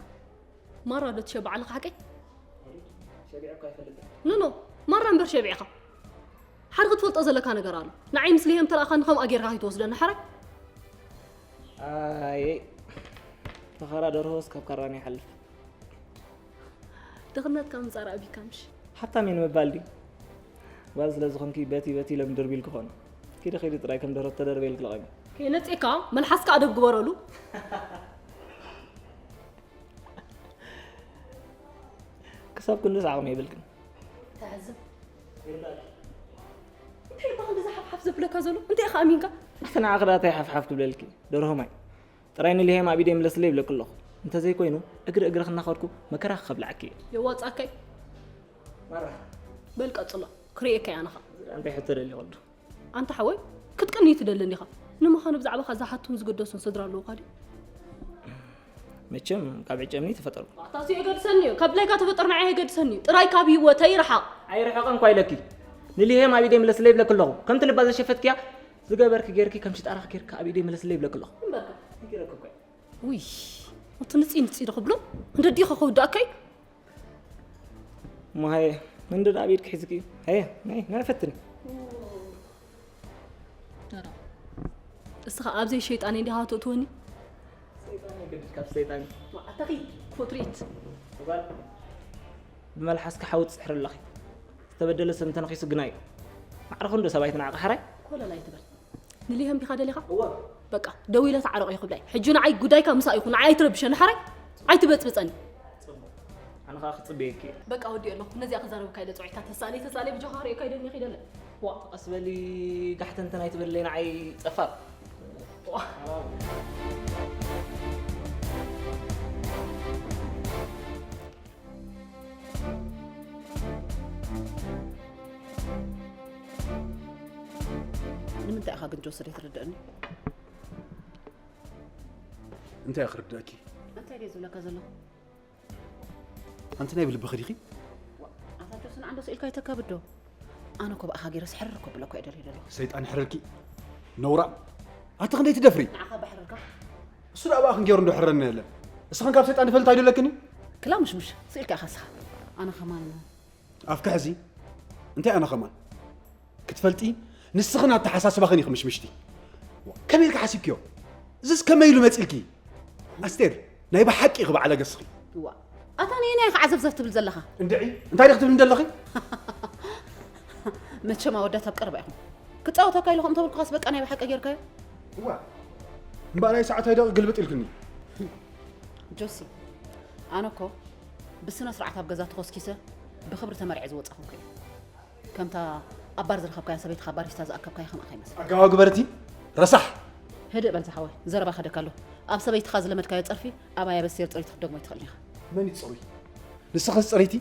ማራ ዶ ትሸብዕ ኣለኻ ሓቀይ? ሸቢዐ እኮ ኣይፈልጥን። ኖ፣ ኖ፣ ማራ እምበር ሸቢዕኻ። ሓደ ክትፈልጦ ዘለካ ነገር ኣሎ። ንዓይ ምስ ልሄም ተረኣኻኒ ከምኣ ጌርካ ከይትወስደኒ ሓራይ። ኣየ፣ ተኻራ ደርሆስ ካብ ካራና ይሓልፍ። ድኽነትካ ምጻር ኣቢካ ምሽ? ሓብታም እየ ንምባል ድዩ? ጓል ስለ ዝኾንኪ በቲ በቲ ኢሎም ድርብ ኢልኪ ኾኑ። ኪዲ ኺዲ ጥራይ ከም ደርሆ ተደርበ ኢልኪ ለቐሚ። ከይነጽየካ መልሓስካ ኣደብ ግበረሉ። ክሳብ ክንድስ ዓቕሚ የብልክን። ተዕዝብ። እንታይ ኢኻ እንደዛ ሓፍሓፍ ዘብለካ ዘሎ? እንታይ ኢኻ ኣሚንካ? ኣቲ ንዓኺ ደኣ እንታይ ሓፍሓፍ ክብለልኪ? ደርሆ ማይ። ጥራይ ንልሄም ኣብ ኢደይ ምለስለይ ይብለኪ ኣለኹ። እንተዘይኮይኑ እግሪ እግርኺ እናኸድኩ መከራኺ ከብልዓኪ እየ። የዋፅኣካይ? ማራ። በል ቀፅሎ። ክርእየካ እየ ኣነ ኸዓ። እንታይ ሕቶ ደልዩ ወዱ? ኣንታ ሓወይ ክትቅኒ ትደሊ እንዲኻ። ንምዃኑ ብዛዕባኻ ዝሓቱን ዝግደሱን ስድራ ኣለዉኻ ድዩ? መቸም ካብ ዕጨምኒ ተፈጠርኩ። ኣታ እሱ የገድሰኒ እዩ። ካብ ድላይካ ተፈጠር ንዓይ የገድሰኒ እዩ። ጥራይ ካብ ህይወተይ ርሓቕ። ኣይርሕቕን እኳ ኢለኪ። ንልሄም ኣብ ኢደይ ምለስለይ ይብለኪ ኣለኹ። ከምቲ ልባ ዘሸፈትክያ ዝገበርኪ ጌርኪ ከም ሽጣራኺ ጌርኪ ኣብ ኢደይ ምለስለይ ይብለኪ ኣለኹ። እምበርካ። ነጊረኪ እኮ እየ። ውይ እቲ ንፂ ንፂ ዶ ክብሎ እንደ ዲኻ ከውዳእካ እዩ። እሞ ሃየ መንደድ ኣብ ኢድኪ ሒዝኪ እዩ። ሃየ ናይ ናይ ፈትኒ። ደረቕ። እስኻ ኣብዘይ ሸይጣን እንዲኻ ትእትወኒ? ሰይጣን የገድድ ካብ ሰይጣን። ኣታ ኺድ ክፉእ ትርኢት። እዋል ብመልሓስኪ ሓዊ ትፅሕሪ ኣለኺ። ዝተበደለ ሰብ እንተነኺሱ ግና እዩ። ማዕረ ክንዶ ሰብኣይ ትንዓቕ ሓራይ? ኮለል ኣይትበል። ንሊሆም ዲኻ ደሊኻ? እወ። በቃ ደው ኢለ ተዓረቑ እዩ ክብላይ። ሕጂ ንዓይ ጉዳይካ ምሳእ ይኹን። ንዓይ ኣይትረብሸኒ ሓራይ። ኣይትበፅብፀኒ። ኣነ ኸዓ ክፅበየኪ እየ። በቃ ወዲኦ ኣለኹ። ነዚኣ ክዛረበካ ኢለ ፅውዒታ ተሳእለይ ተሳእለይ ብጆኻ ክርእየካ ኢደኒ ኺደለ። ዋ። ቀስ በሊ ጋሕተንተን ኣይትበለይ ንዓይ ፀፋር። ዋ። ንምንታይ ኢኻ ግን ጆሲ ዘይትርድእኒ? እንታይ ክርድኣኪ? እንታይ ድየ ዝብለካ ዘለኹ? ኣንቲ ናይ ብልብኺ ዲኺ? ኣታ ጆሲ ንዓንዶ ስኢልካ ይተካብዶ? ኣነ እኮ ብኣኻ ገይረስ ሕርር ከብለካ እየ ደልየ ዘለኹ። ሰይጣን ይሕረርኪ ነውራ። ኣቲ ክንደይ ትደፍሪ? ንዓኻ በሕርርካ? እሱ ደኣ ብኣ ክንገይሩ እንዶ ሕረርና የለን። እስኽን ካብ ሰይጣን ትፈልጥ ኣይደለክን? ክላ ምሽምሽ ስኢልካ ኢኻ እስኻ። ኣነ ከማን ኣፍካ ሕዚ እንታይ ኣነ ከማን ክትፈልጢ ንስኽን ኣተሓሳስባኽን ኢኺ ምሽምሽቲ። ከመይ ኢልካ ሓሲብክዮ? እዝስ ከመይ ኢሉ መጺልኪ? ኣስቴር ናይ ብሓቂ ኢኺ በዓለገ እስኺ። እዋ ኣታ ነየናይ ኢኻ ዓዘፍዘፍ ትብል ዘለኻ? እንድዒ እንታይ ዲኺ ትብልኒ ዘለኺ? መቸም ኣወዳት ኣብ ቀረባ ኢኹም ክጻወተካ ኢሉ ከምኡ ተበልኩኻስ በቃ ናይ ብሓቂ ጌርካዮ። እዋ እምበኣር ኣይ ሰዓት ኣይደቕ ግልብጥ ኢልክኒ። ጆሲ ኣነ እኮ ብስነ ስርዓት ኣብ ገዛ ተኾስኪሰ ብኽብሪ ተመርዐ ዝወጻኹ እኮ እየ። ከምታ ኣብ ባር ዝረኸብካያ ሰበይትኻ ባሪስታ ዝኣከብካያ ከምኣ ከይመስል። ኣገባብ ግበርቲ ረሳሕ። ህድእ በል ዝሓወይ ዘረባ ከደካ ኣሎ። ኣብ ሰበይትኻ ዝለመድካዮ ጸርፊ ኣብ ኣያ በስቴር ጽሪት ክትደግሞ ኣይትኽእልን ኢኻ። መን እዩ ጽሩይ? ንስኺ ጽሪቲ?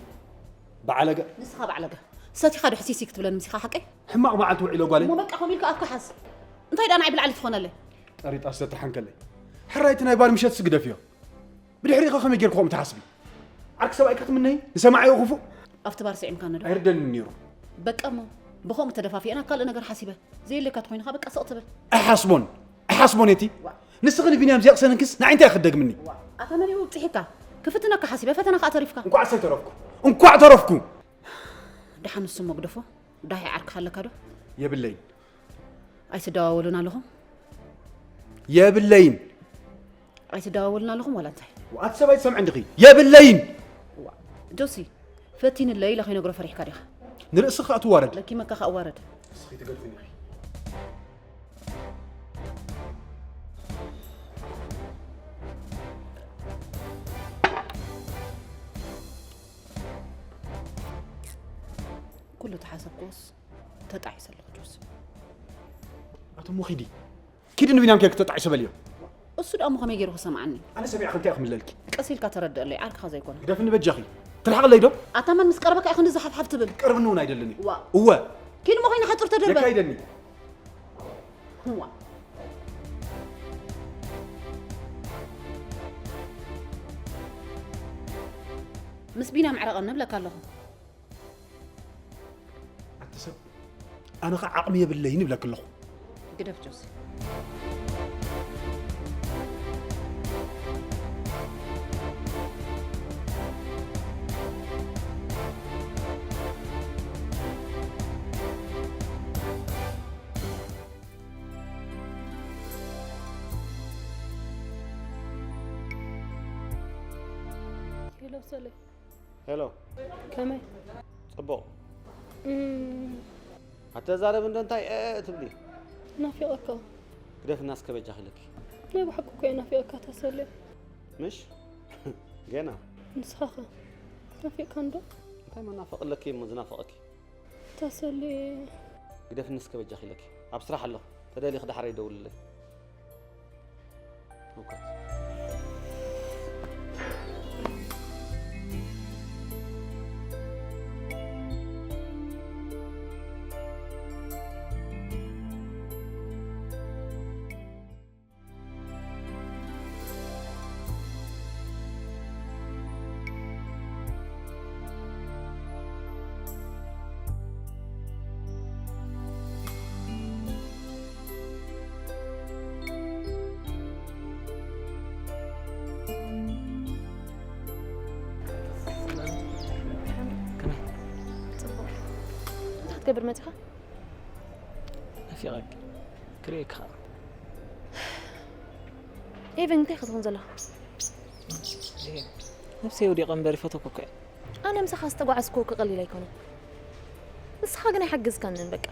በዓለገ። ንስኻ በዓለገ። ሰቲኻ ዶ ሕሲሲ ክትብለኒ ምሲኻ ሓቀይ? ሕማቕ መዓልቲ ውዒሎ ጓለይ። እሞ በቃ ከምኡ ኢልካ ኣፍካ ሓዝ። እንታይ ደኣ ንዓይ ብላዕሊ ትኾነለይ? ጠሪጣ ስለትሓንከለይ። ሕራይ እቲ ናይ ባር ምሸት ስግደፍዮ። ብድሕሪኡ ከ ከመይ ጌርኪ ከምኡ ትሓስቢ? ዓርኪ ሰብኣይ ከ ትምነዪ? ንሰማዓዮ ክፉእ? ኣብቲ ባር ስዒምካኒ ዶ? ኣይርደንን ነይሩ። በቃ እሞ ብኸምኡ ተደፋፊአና ካልእ ነገር ሓሲበ ዘየለካ ተኾይኑ ከ በቃ ስቕ ትብል። ኣይሓስቦን ኣይሓስቦን እቲ ንስኺ ንቢንያም ዚያቕሰንክስ ንዓይ እንታይ ክትደግምኒ? ኣታ መን እዩ ኣብፂሕካ? ክፍትነካ ሓሲበ ፈተና ከኣ ተሪፍካ። እንኳዕ ሰይተረፍኩ እንኳዕ ተረፍኩ። ደሓን ንሱ እሞ ግደፎ። ዳሂ ዓርክኻ ኣለካ ዶ? የብለይን። ኣይትደዋወሉን ኣለኹም? የብለይን። ኣይትደዋወሉን ኣለኹም ዋላ እንታይ? ኣቲ ሰብኣይ ትሰምዒ እንዲኺ? የብለይን። ጆሲ ፈቲንለይ ኢለ ከይነግሮ ፈሪሕካ ዲኻ? ንርእስኺ ከኣ ትዋረድ። ለኪመካ ከኣ ዋረድ። እስኺ ትገድፍኒ ኢኺ። ኩሉ ተሓሰብክዎስ ተጣዒሰ ኣለኹ ጆሲ። ኣቲ እሞ ኪዲ ኪዲ ንቢንያም ኬርኪ ተጣዒሰ በልዮ። እሱ ደኣ እሞ ከመይ ገይሩ ክሰምዓኒ? ኣነ ሰሚዐኺ እንታይ ክምለልኪ? ቀስ ኢልካ ተረድእለይ ዓርክኻ ዘይኮነ። ግደፍኒ በጃኺ ትርሓቕለይ ዶ? ኣታ መን ምስ ቀረበካ ኢኺ ንዚ ሓፍሓፍ ትብል? ቀርብኒ እውን ኣይደልን እዩ። ዋ እወ ኪድ ምኾይኑ ሓጹር ተደርበ። የካ ኣይደኒ። ዋ ምስ ቢና ምዕረቐኒ እብለካ ኣለኹ። ኣቲ ሰብ ኣነ ኸ ዓቕሚ የብለይን ይብለኪ ኣለኹ። ግደፍ ጆሲ። ሄሎ ሰሌ። ሄሎ። ከመይ? ጽቡቕ። ኣተዛረብ እንዶ እንታይ እ ትብሊ? ናፊቐካ። ግደፍና እስከ በጃኺ ኢለኪ። ናይ ብሓቂ እኮ እየ ናፊቐካ ተሰልየ። ምሽ? ገና። ንስኻ ኸ? ናፊቕካ እንዶ? እንታይ መናፈቕ ኣለኪ እሞ ዝናፈቐኪ? ተሰልየ። ግደፍኒ እስከ በጃኺ ኢለኪ። ኣብ ስራሕ ኣለኹ። ተደሊኺ ደሓር ይደውልለይ። እውቀት። ከመይ? ጽቡቕ። እንታይ ክትገብር መጺኻ? ናፊቐኪ። ክርእየኪ ኸኣ። ኤቨን፣ እንታይ ክትኾን ዘለኻ? ነብሰይ ወዲቐ እምበር ይፈትወኪ እኮ እየ። ኣነ ምሳኻ ዝተጓዓዝኩ ክቐሊል ኣይኮነን። ንስኻ ግን ኣይሓገዝካንን በቃ።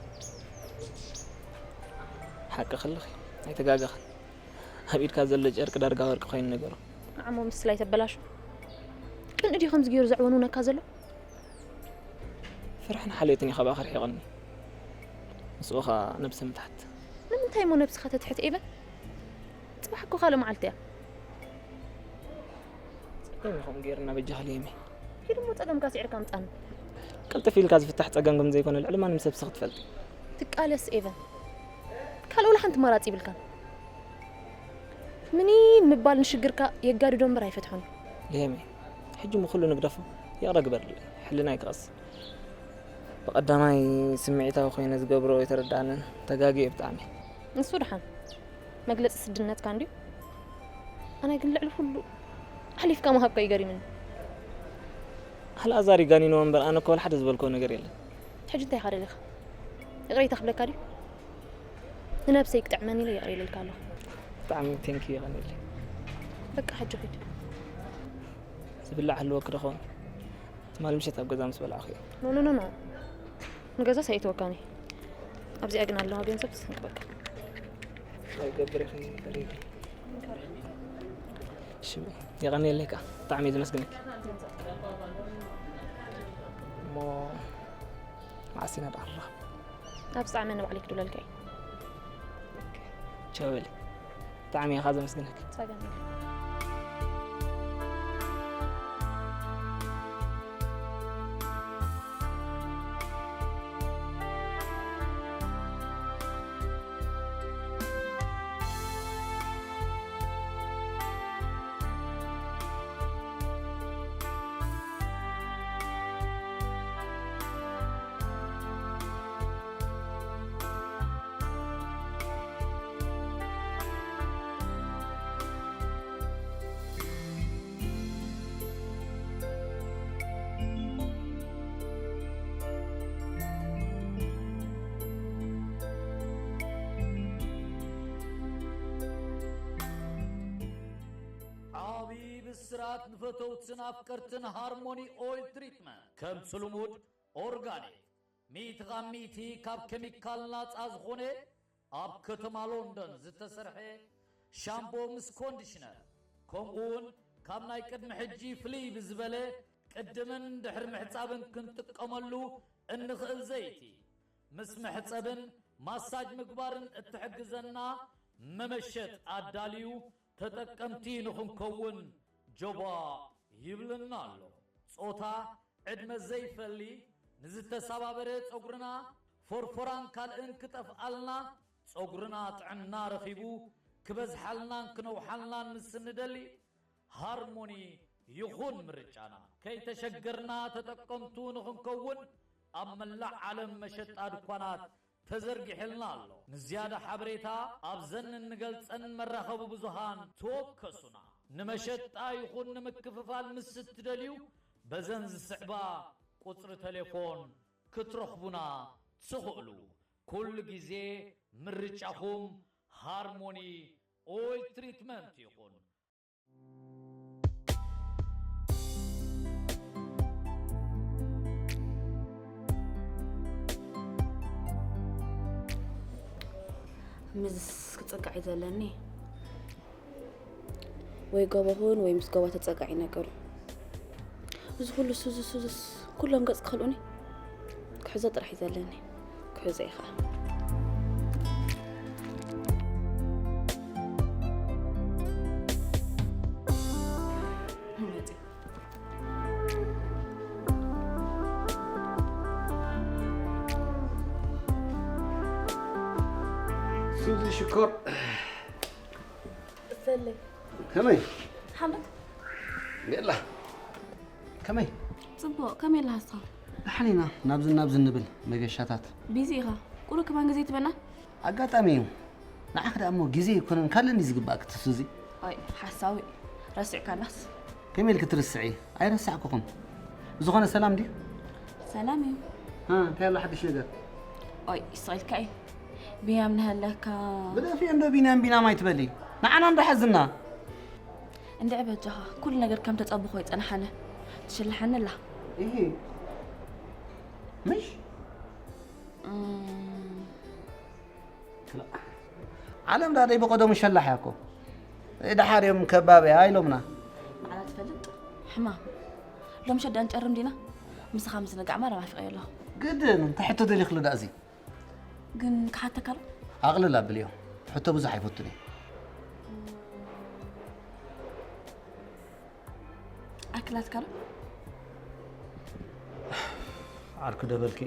ሓቂ ከለኺ ኣይተጋገኽን። ኣብ ኢድካ ዘሎ ጨርቂ ዳርጋ ወርቂ ኮይኑ ነገሩ። ንዓሞ ምስላ ኣይተበላሹ። ቅንኢ ድዩ ከምዚ ገይሩ ዘዕወንውነካ ዘሎ? ፍርሕን ሓልዮትን እዩ ካብኣ ክርሒቕኒ። ምስኡ ኸኣ ነብሰ ምትሓት። ንምንታይ እሞ ነብስኻ ተትሕት ኤቨን? ጽባሕ እኮ ካልእ መዓልቲ እያ። ጸገም ኢኹም ገይርና በጃኻ ልየመይ። ሂድ እሞ ጸገምካ ስዒርካ ምጻኒ። ቅልጥፍ ኢልካ ዝፍታሕ ጸገም ከም ዘይኮነ ልዕሊ ማንም ሰብ ስኺ ትፈልጢ። ትቃለስ ኤቨን። ካልእ ወላ ሓንቲ መራጺ ይብልካን። ምኒን ምባል ንሽግርካ የጋድዶ እምበር ኣይፈትሖን እዩ። ልየመይ፣ ሕጂ እሞ ኩሉ ንግደፎ። ይቕረ ግበርለይ። ሕልናይ ክቐስን። ብቐዳማይ ስምዒታዊ ኮይነ ዝገብሮ ኣይተረድኣንን። ተጋግየ ብጣዕሚ። ንሱ ደሓን መግለጺ ስድነትካ እንድዩ። ኣነ ግን ልዕሊ ኩሉ ሓሊፍካ ምሃብካ እዩ ገሪምኒ። ኣልኣዛር እዩ ጋኒንዎ እምበር ኣነ እኮ ወላ ሓደ ዝበልክዎ ነገር የለን። ሕጂ እንታይ ኢኻ ደሊኻ? ይቕሬታ ክብለካ ድዩ? ንነብሰይ ክጥዕመኒ ኢለ ይቕረ ኢለልካ ኣለኹ። ብጣዕሚ ቴንኪ፣ የቐንየለይ። በቃ ሕጂ ኺድ። ዝብላዕ ህልወኪ ዶ ኸውን? ትማሊ ምሸት ኣብ ገዛ ምስ በላዕኹ እየ። ኖ ኖ ኖ ኖ። ንገዛስ ኣየእተወካን እየ። ኣብዚኣ ግን ኣለዋ ገንዘብ ትስንቅ በቃ። ኣይገብር ኢኺ ፈሪኺ። እሺ፣ የቐንየለይ ከኣ። ብጣዕሚ እየ ዘመስግነኪ። እሞ መዓስ ኢና ደኣ ንራኸብ? ኣብ ዝጠዓመኒ ባዕለይ ክድውለልካ እየ። ቻው በሊ። ብጣዕሚ እየ ከኣ ዘመስግነኪ። ጸገም የለን። ዓቢ ብስራት ንፈተውትን ኣፍቀርትን ሃርሞኒ ኦይል ትሪትመንት። ከምቲ ልሙድ ኦርጋኒክ፣ ሚእቲ ካብ ሚእቲ ካብ ኬሚካል ናጻ ዝኾነ ኣብ ከተማ ሎንደን ዝተሰርሐ ሻምቦ ምስ ኮንዲሽነር፣ ከምኡ እውን ካብ ናይ ቅድሚ ሕጂ ፍልይ ብዝበለ ቅድምን ድሕሪ ምሕጻብን ክንጥቀመሉ እንኽእል ዘይቲ፣ ምስ መሕጸብን ማሳጅ ምግባርን እትሕግዘና መመሸጥ ኣዳልዩ ተጠቀምቲ ንኽንከውን ጆባ ይብለና ኣሎ። ጾታ፣ ዕድመ ዘይፈሊ፣ ንዝተሰባበረ ጸጉርና፣ ፎርፎራን ካልእን ክጠፍኣልና፣ ጸጉርና ጥዕና ረኺቡ ክበዝሓልናን ክነውሓልናን ምስ እንደሊ፣ ሃርሞኒ ይኹን ምርጫና። ከይተሸገርና ተጠቀምቱ ንኽንከውን ኣብ መላእ ዓለም መሸጣ ድኳናት ተዘርጊሕልና ኣሎ። ንዝያዳ ሓበሬታ ኣብዘን እንገልጸን መራኸቢ ብዙሃን ተወከሱና። ንመሸጣ ይኹን ንምክፍፋል ምስ እትደልዩ በዘን ዝስዕባ ቁጽሪ ቴሌፎን ክትረኽቡና ትኽእሉ። ኩሉ ግዜ ምርጫኹም ሃርሞኒ ኦይል ትሪትመንት ይኹን። ምስስ ክጸጋዕ እዩ ዘለኒ። ወይ ጎቦ ኹን ወይ ምስ ጎቦ ተጸጋዒ ነገሩ። እዚ ኩሉ ሱዚ ሱዝስ ኩሎም ገጽ ክኸልኡኒ? ክሕዞ ጥራሕ እዩ ዘለኒ። ክሕዞ እዩ ኸዓ። ሱዚ ሽኮር። ዘለይ ከመይ? ሓመድ ቤላ። ከመይ? ጽቡቕ፣ ከመይ ኣለኻ እስኻ? ደሓን ኢና ናብዚ ናብዚ ንብል መገሻታት። ቢዚ ኢኻ። ቁሩብ ከማን ግዜ ትበና? ኣጋጣሚ እዩ። ንዓኺ ደኣ እሞ ግዜ ኣይኮነን ካልእን እዩ ዝግባእ ክትስዚ። ኦይ፣ ሓሳዊ። ረሲዕካናስ? ከመይ ኢልኪ ትርስዒ? ኣይረሳዕኩኹን። ብዝኾነ ሰላም ድዩ? ሰላም እዩ። ሃ፣ እንታይ ኣሎ ሓድሽ ነገር? ኦይ፣ ይስቕ ኢልካ እዩ። ቢንያም ንሃለካ። ብደፊኡ እንዶ ቢንያም ቢንያም ኣይትበሊ። ንዓና እንዶ ሓዝና። እንድዒ በጃኻ፣ ኩሉ ነገር ከም ተጸብኾ ይጸንሓነ። ትሽልሓኒ ኣላ። እሂ። ምሽ? እም፣ ክላ። ዓለም ዳደይ ብቐደሙ ሸላሕ እያ እኮ። ደሓር እዮም ከባቢ እያ ኢሎምና። ባዕላ ትፈልጥ ሕማም። ሎም ሸዳ ንጨርም ዲና? ምሳኻ ምዝንጋዕ ማራ ናፊቐዮ ኣለኹ። ግድን፣ እንታይ ሕቶ ደሊኽሉ ዳእ እዚ? ግን ክሓተካ ዶ? ኣቕልል ኣብልዮ። ሕቶ ብዙሕ ኣይፈቱን እየ። ኣክላትካ ዶ? ዓርኪ ደበልኪ።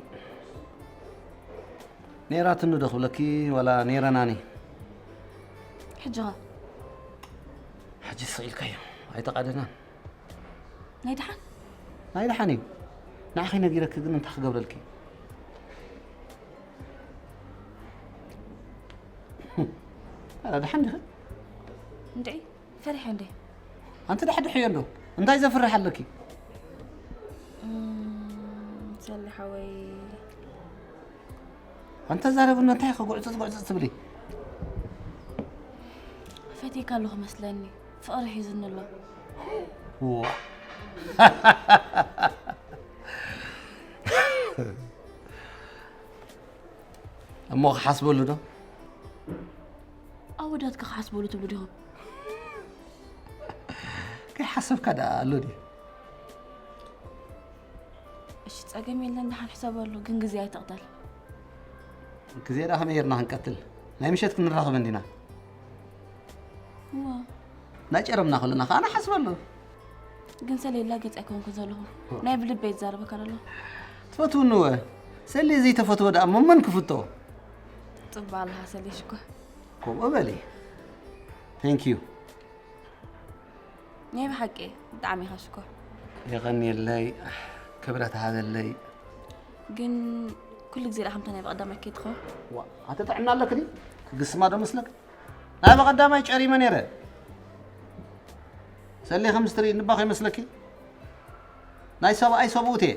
ነይራትኒ ዶ ክብለኪ ዋላ ነይረናኒ? ሕጂ ኸ? ሕጂ ስቕ ኢልካዮ። ኣይተቓደናን። ናይ ደሓን? ናይ ደሓን እዩ። ንዓኺ ነጊረኪ ግን እንታይ ክገብረልኪ? ኣረ ደሓን ዲኺ? እንድዒ፣ ፈሪሐ እንዴ? ኣንቲ ደሕድሕዮ እንዶ እንታይ ዘፍርሕ ኣለኪ? እም፣ ሰሊ ሓወይ። ኣንተ ዛረብና እንታይ ከጉዕጽጽ ጉዕጽጽ ትብሊ? ፈትየካ ኣለኹ መስለኒ። ፍቕሪ ሒዝኒ ኣሎ። ዋ። እሞ ክሓስበሉ ዶ? ኣወዳትካ ክሓስበሉ ትብሉ ዲኹም? ከይሓሰብካ ደኣ ኣሎ ድዩ? እሺ፣ ጸገም የለን፣ ደሓን ሕሰበሉ፣ ግን ግዜ ኣይትቕተል። ግዜ ደኣ ከመይ ጌርና ክንቀትል? ናይ ምሸት ክንራኸብ እንዲና። እዋ፣ ናይ ጨረምና ከለና ከኣ ንሓስበሉ። ግን ሰሌላ ገጽ ኣይኮንኩን ዘለኹ። ናይ ብልበይ ዝዛረበካ ዘለኹ። ትፈትውኒ ወ? ሰሌ ዘይተፈትወ ደኣ እሞ መን ክፍቶ? ጽባ ኣለኻ ሰሌ ሽኮር። ከምኡ በሊ። Thank you። ናይ ብሓቂ ብጣዕሚ ኢኻ ሽኮር። የቐንየለይ፣ ክብረት ሃበለይ። ግን ኩሉ ግዜ ደኣ ከምታ ናይ ብቐዳማይ ከይትኸውን? ዋ፣ ኣቲ ጥዕና ኣለክ ድዩ? ክግስማ ዶ መስለክ? ናይ ብቐዳማይ ጨሪመ ነይረ። ሰሌ ከም ዝትርኢ እንባ ከይመስለኪ? ናይ ሰብኣይ ሰብኡት እየ።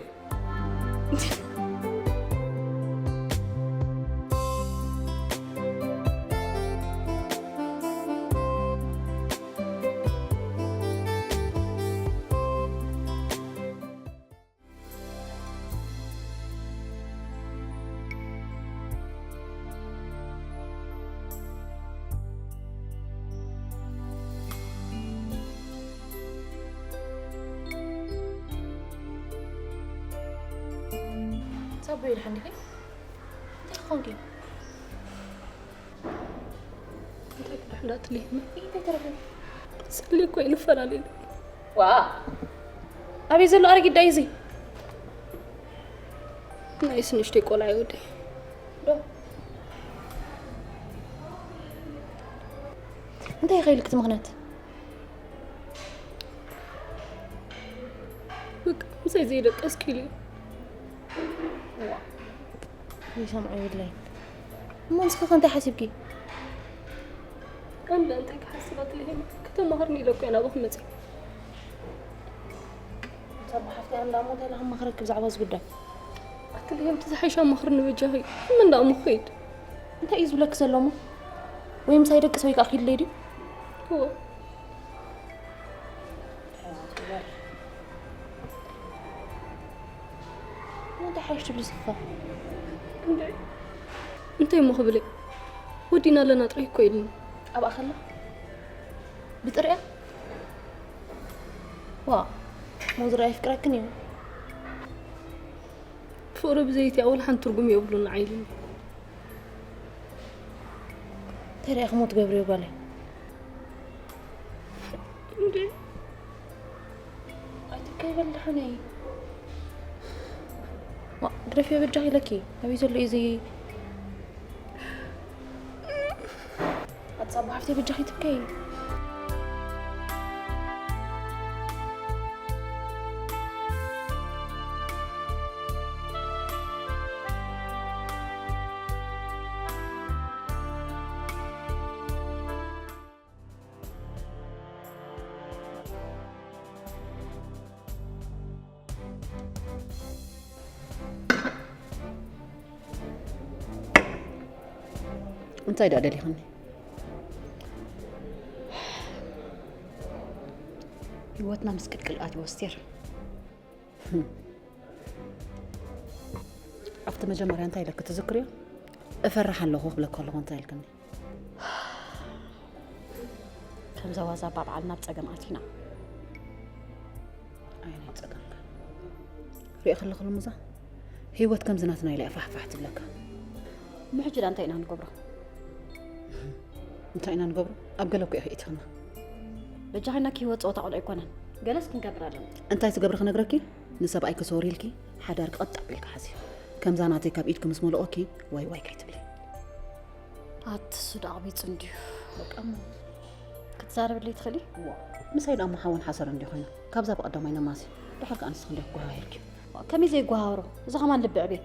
ሳቦ ይድሓን ዲኺ? እንታይ ክኾንኪ? እንታይ ክድሕን ዳትልሂመ? እንታይ ተረፈ? ሰሊ እኮ እዩ ንፈላለዩ። ዋ፣ ኣበይ ዘሎ ኣረጊት ዳዩ እዚ? ናይስ ንእሽተይ ቆልዓ እዩ ወደይ። ዶ? እንታይ ኢኻ ኢልኪ እቲ ምኽንያት? በቃ ምሳይ ዘይደቀስኪ ኢሉ እዩ። ዋ፣ ይሰምዖ የብለይን። እሞ ንስኺ ከ እንታይ ሓሲብኪ? ኣነ እንታይ ክሓስብ ኣትልሄኒ? ከተማኽርኒ ኢለ እኮ እየ ናባኹም መፅእ። እታ ሓፍቲ እንዳሞተ ኢላ ከማኽረኪ ብዛዕባ እዚ ጉዳይ። ኣትልሄኒ እቲ ዝሓይሽ ኣማኽርኒ በጃኺ። እሞ እንዳሞ ኸይድ። እንታይ እዩ ዝብለኪ ዘሎ እሞ? ወይ ምሳይ ደቅስ ወይ ከዓ ኪድለይ ድዩ? እዎ። እንታይ ሓይሽ ትብሊ ስኻ? እንታይ እሞ ክብል እየ? ወዲና ኣለና ጥራይ እኮ ኢልኒ። ኣብኣ ከላ? ብጥሪኣ? ዋ። ዝረኣ ይፍቅረክን እዩ። ፍቕሪ ብዘይቲ ኣወል ሓንቲ ትርጉም የብሉን ንዓይ ኢሉኒ። እንታይ ደኣ ክሞ ትገብርዮ ጓለይ? እንዴ? ኣይትብከይ በል ደሓነይ። ዋ፣ ግደፍዮ በጃኺ ኢለኪ። ኣበይ ዘሎ እዩ እዚ? ኣቲ ጻባ ሓፍተይ በጃኺ ትብከይ። እንታይ ደኣ ደሊኽኒ? ህይወትና ምስቅልቅል ኣትዩ ኣስቴር። ኣብቲ መጀመርያ እንታይ ኢለኪ ትዝክርዮ? እፈርሕ ኣለኹ ክብለኪ ከለኹ እንታይ ኢልክኒ? ከምዛ ዋዛ ኣባ በዓልና ኣብ ጸገም ኣቲና። ኣየናይ ጸገም ከ? ሪኢ ከለኺ ልሙዛ፣ ህይወት ከምዚ ናትና ኢላ እያ ፋሕፋሕ ትብለካ። እሞ ሕጂ ደኣ እንታይ ኢና ንገብሮ? እንታይ ኢና ንገብሮ? ኣብ ገለ እኮ ኢኺ እቲኽና። በጃኺ ናኪ ህይወት ጸወታ ቆልዑ ኣይኮነን። ገለስ ክንገብር ኣለና። እንታይ ትገብሪ ክነግረኪ? ንሰብኣይኪ ሶሪ ኢልኪ፣ ሓዳርኪ ቀጥ ኣቢልኪ ሓዚ። ከምዛ ናተይ ካብ ኢድኪ ምስ መለኦኪ፣ ዋይ ዋይ ከይትብሊ። ኣቲ እሱ ደኣ ኣቕቢጹ እንድዩ። በቃ እሞ። ክትዛረብለይ ትኽእሊ? እዋ፣ ምሳይ ደኣ እሞ ሓውን ሓሰርን እንድዩ ኮይና። ካብዛ ብቐዳማይ ነማሲ። ድሓር ከኣ ንስኺ እንድዩ ክጓሃሂርኪ። ከመይ ዘይጓሃሮ? እዚ ኸማን ልቢ ዕብየ።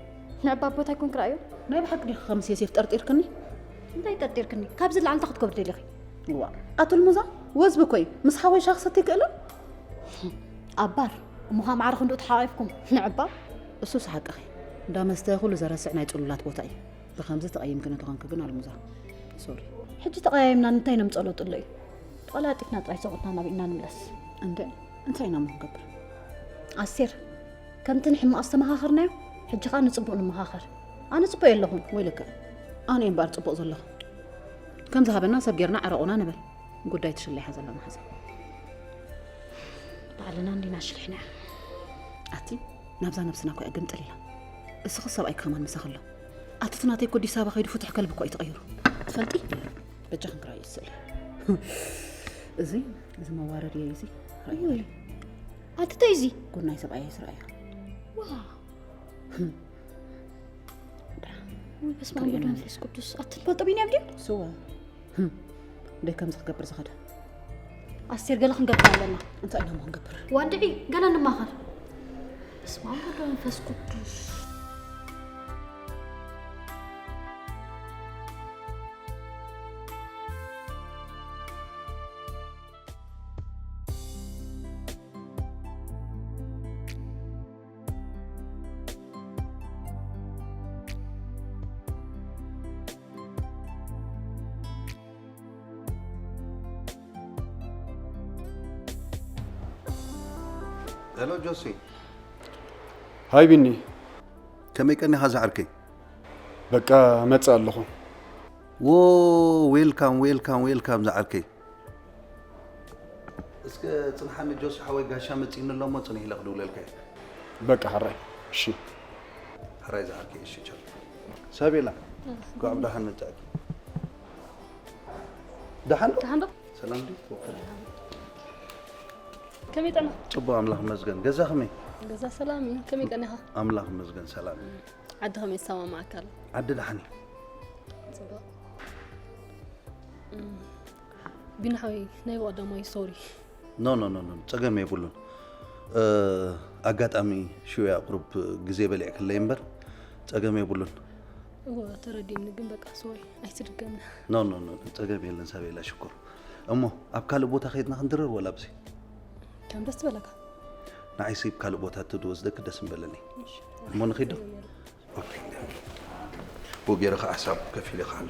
ንዕባ ኣቦታ ኣይኮን ክረኣዮ? ናይ ብሓቂ ዲኺ ከምስ ዮሴፍ ጠርጢርክኒ? እንታይ ጠርጢርክኒ? ካብዚ ላዕሊ እንታይ ክትገብሪ ደሊኺ? እዋ፣ ኣቲ ልሙዛ፣ ወዝቢ እኮ እዩ። ምስ ሓወይሻ ክሰቲ ይክእልን? ኣብ ባር፣ እሞ ኸኣ ማዕረ ክንድኡ ተሓቋቒፍኩም፣ ንዕባ? እሱስ ሓቅኺ። እንዳ መስተ ኩሉ ዘረስዕ ናይ ጽሉላት ቦታ እዩ። ብኸምዚ ተቐይምክኒ ተኾንኪ ግን ኣልሙዛ። ሶሪ። ሕጂ ተቐያይምና እንታይ ነምጸሎ ጥሎ እዩ? ተቐላጢፍና ጥራይ ሰቑትና ናብ ኢና ንምለስ። እንደ እንታይ ኢና እሞ ክንገብር? ኣስቴር፣ ከምቲ ንሕማቕ ዝተመኻኸርናዮ፣ ሕጂ ኸኣ ንጽቡቕ ንመኻኸር። ኣነ ጽቡቕ የለኹን። ወይለከ፣ ኣነ እየ እምበኣር ጽቡቕ ዘለኹ። ከም ዝሃበና ሰብ ጌርና ዕረቑና ንበል። ጉዳይ ትሽለይ ሓዘ ኣለና ሓዘ። ባዕልና እንዲና ሽሊሕና። ኣቲ ናብዛ ነብስና እኮ እያ ግምጥል ኢላ። እስኺ ሰብኣይኪ ከማን ምሳኺ ኣሎ። ኣቲ እቲ ናተይ እኮ ኣዲስ ኣበባ ከይዱ ፍቱሕ ከልቢ እኮ እዩ ተቐይሩ። ትፈልጢ? በጃ ክንክራይ ይስእል። እዚ፣ እዚ መዋረድ እየ እዚ። ራእዩ። ውይ። ኣቲ እንታይ እዚ? ጉድ ናይ ሰብኣይ ስራእያ። ዋ። ውይ፣ በስመ ኣብ ወወልድ ወመንፈስ ቅዱስ። ኣቲ ትፈልጦ ቢንያም ድዩ? ስዋ። ህም። ደይ ከምዚ ክገብር ዝኸደ። ኣስቴር፣ ገለ ክንገብር ኣለና። እንታይ ኢና እሞ ክንገብር? ዋድዒ፣ ገለ ንማኸር። በስመ ኣብ ወወልድ ወመንፈስ ቅዱስ። ሄሎ ጆሲ። ሃይ ቢኒ። ከመይ ቀኒኻ ዝዓርከይ? በቃ መጽእ ኣለኹ። ዎ፣ ዌልካም፣ ዌልካም፣ ዌልካም ዝዓርከይ። እስከ ጽንሓኒ ጆሲ ሓወይ፣ ጋሻ መጺእኒ ኣሎ እሞ ጽኒሕ ኢለ ክድውለልካ እየ። በቃ ሕራይ። እሺ። ሕራይ ዝዓርከይ፣ እሺ፣ ቻው። ሳቤላ፣ እንኳዕ ብደሓን መጻእኪ። ደሓን ዶ? ደሓን ዶ? ሰላም ድዩ? ከመይ ጠና? ጽቡቕ፣ ኣምላኽ ይመስገን። ገዛ ከመይ? ገዛ ሰላም እዩ። ከመይ ቀኒኻ? ኣምላኽ ይመስገን፣ ሰላም እዩ። ዓዲ ከመይ ይሰማማዓካ ኣሎ? ዓዲ ደሓን እዩ። ጽቡቕ። እም፣ ቢኒ ሓወይ፣ ናይ ብቐዳማይ ሶሪ። ኖ፣ ኖ፣ ኖ፣ ኖ፣ ጸገም የብሉን። እ፣ ኣጋጣሚ ሽውያ ቁሩብ ግዜ በሊዕክለይ እምበር ጸገም የብሉን። እወ፣ ተረዲእኒ፣ ግን በቃ ሶሪ፣ ኣይትድገምና። ኖ፣ ኖ፣ ኖ፣ ጸገም የለን ሳቤላ ሽኮር። እሞ ኣብ ካልእ ቦታ ከይድና ክንድረር ወላ ኣብዚ? ከም ደስ ዝበለካ። ንዓይሲ ኣብ ካልእ ቦታ ተዝወስደኪ ደስ ምበለኒ። እሺ። እሞ ንኺድ ዶ? ጸገም የለን። ኦኬ። ብኡ ገይረ ኸዓ ሕሳብ ከፊለ ይኸሓሉ።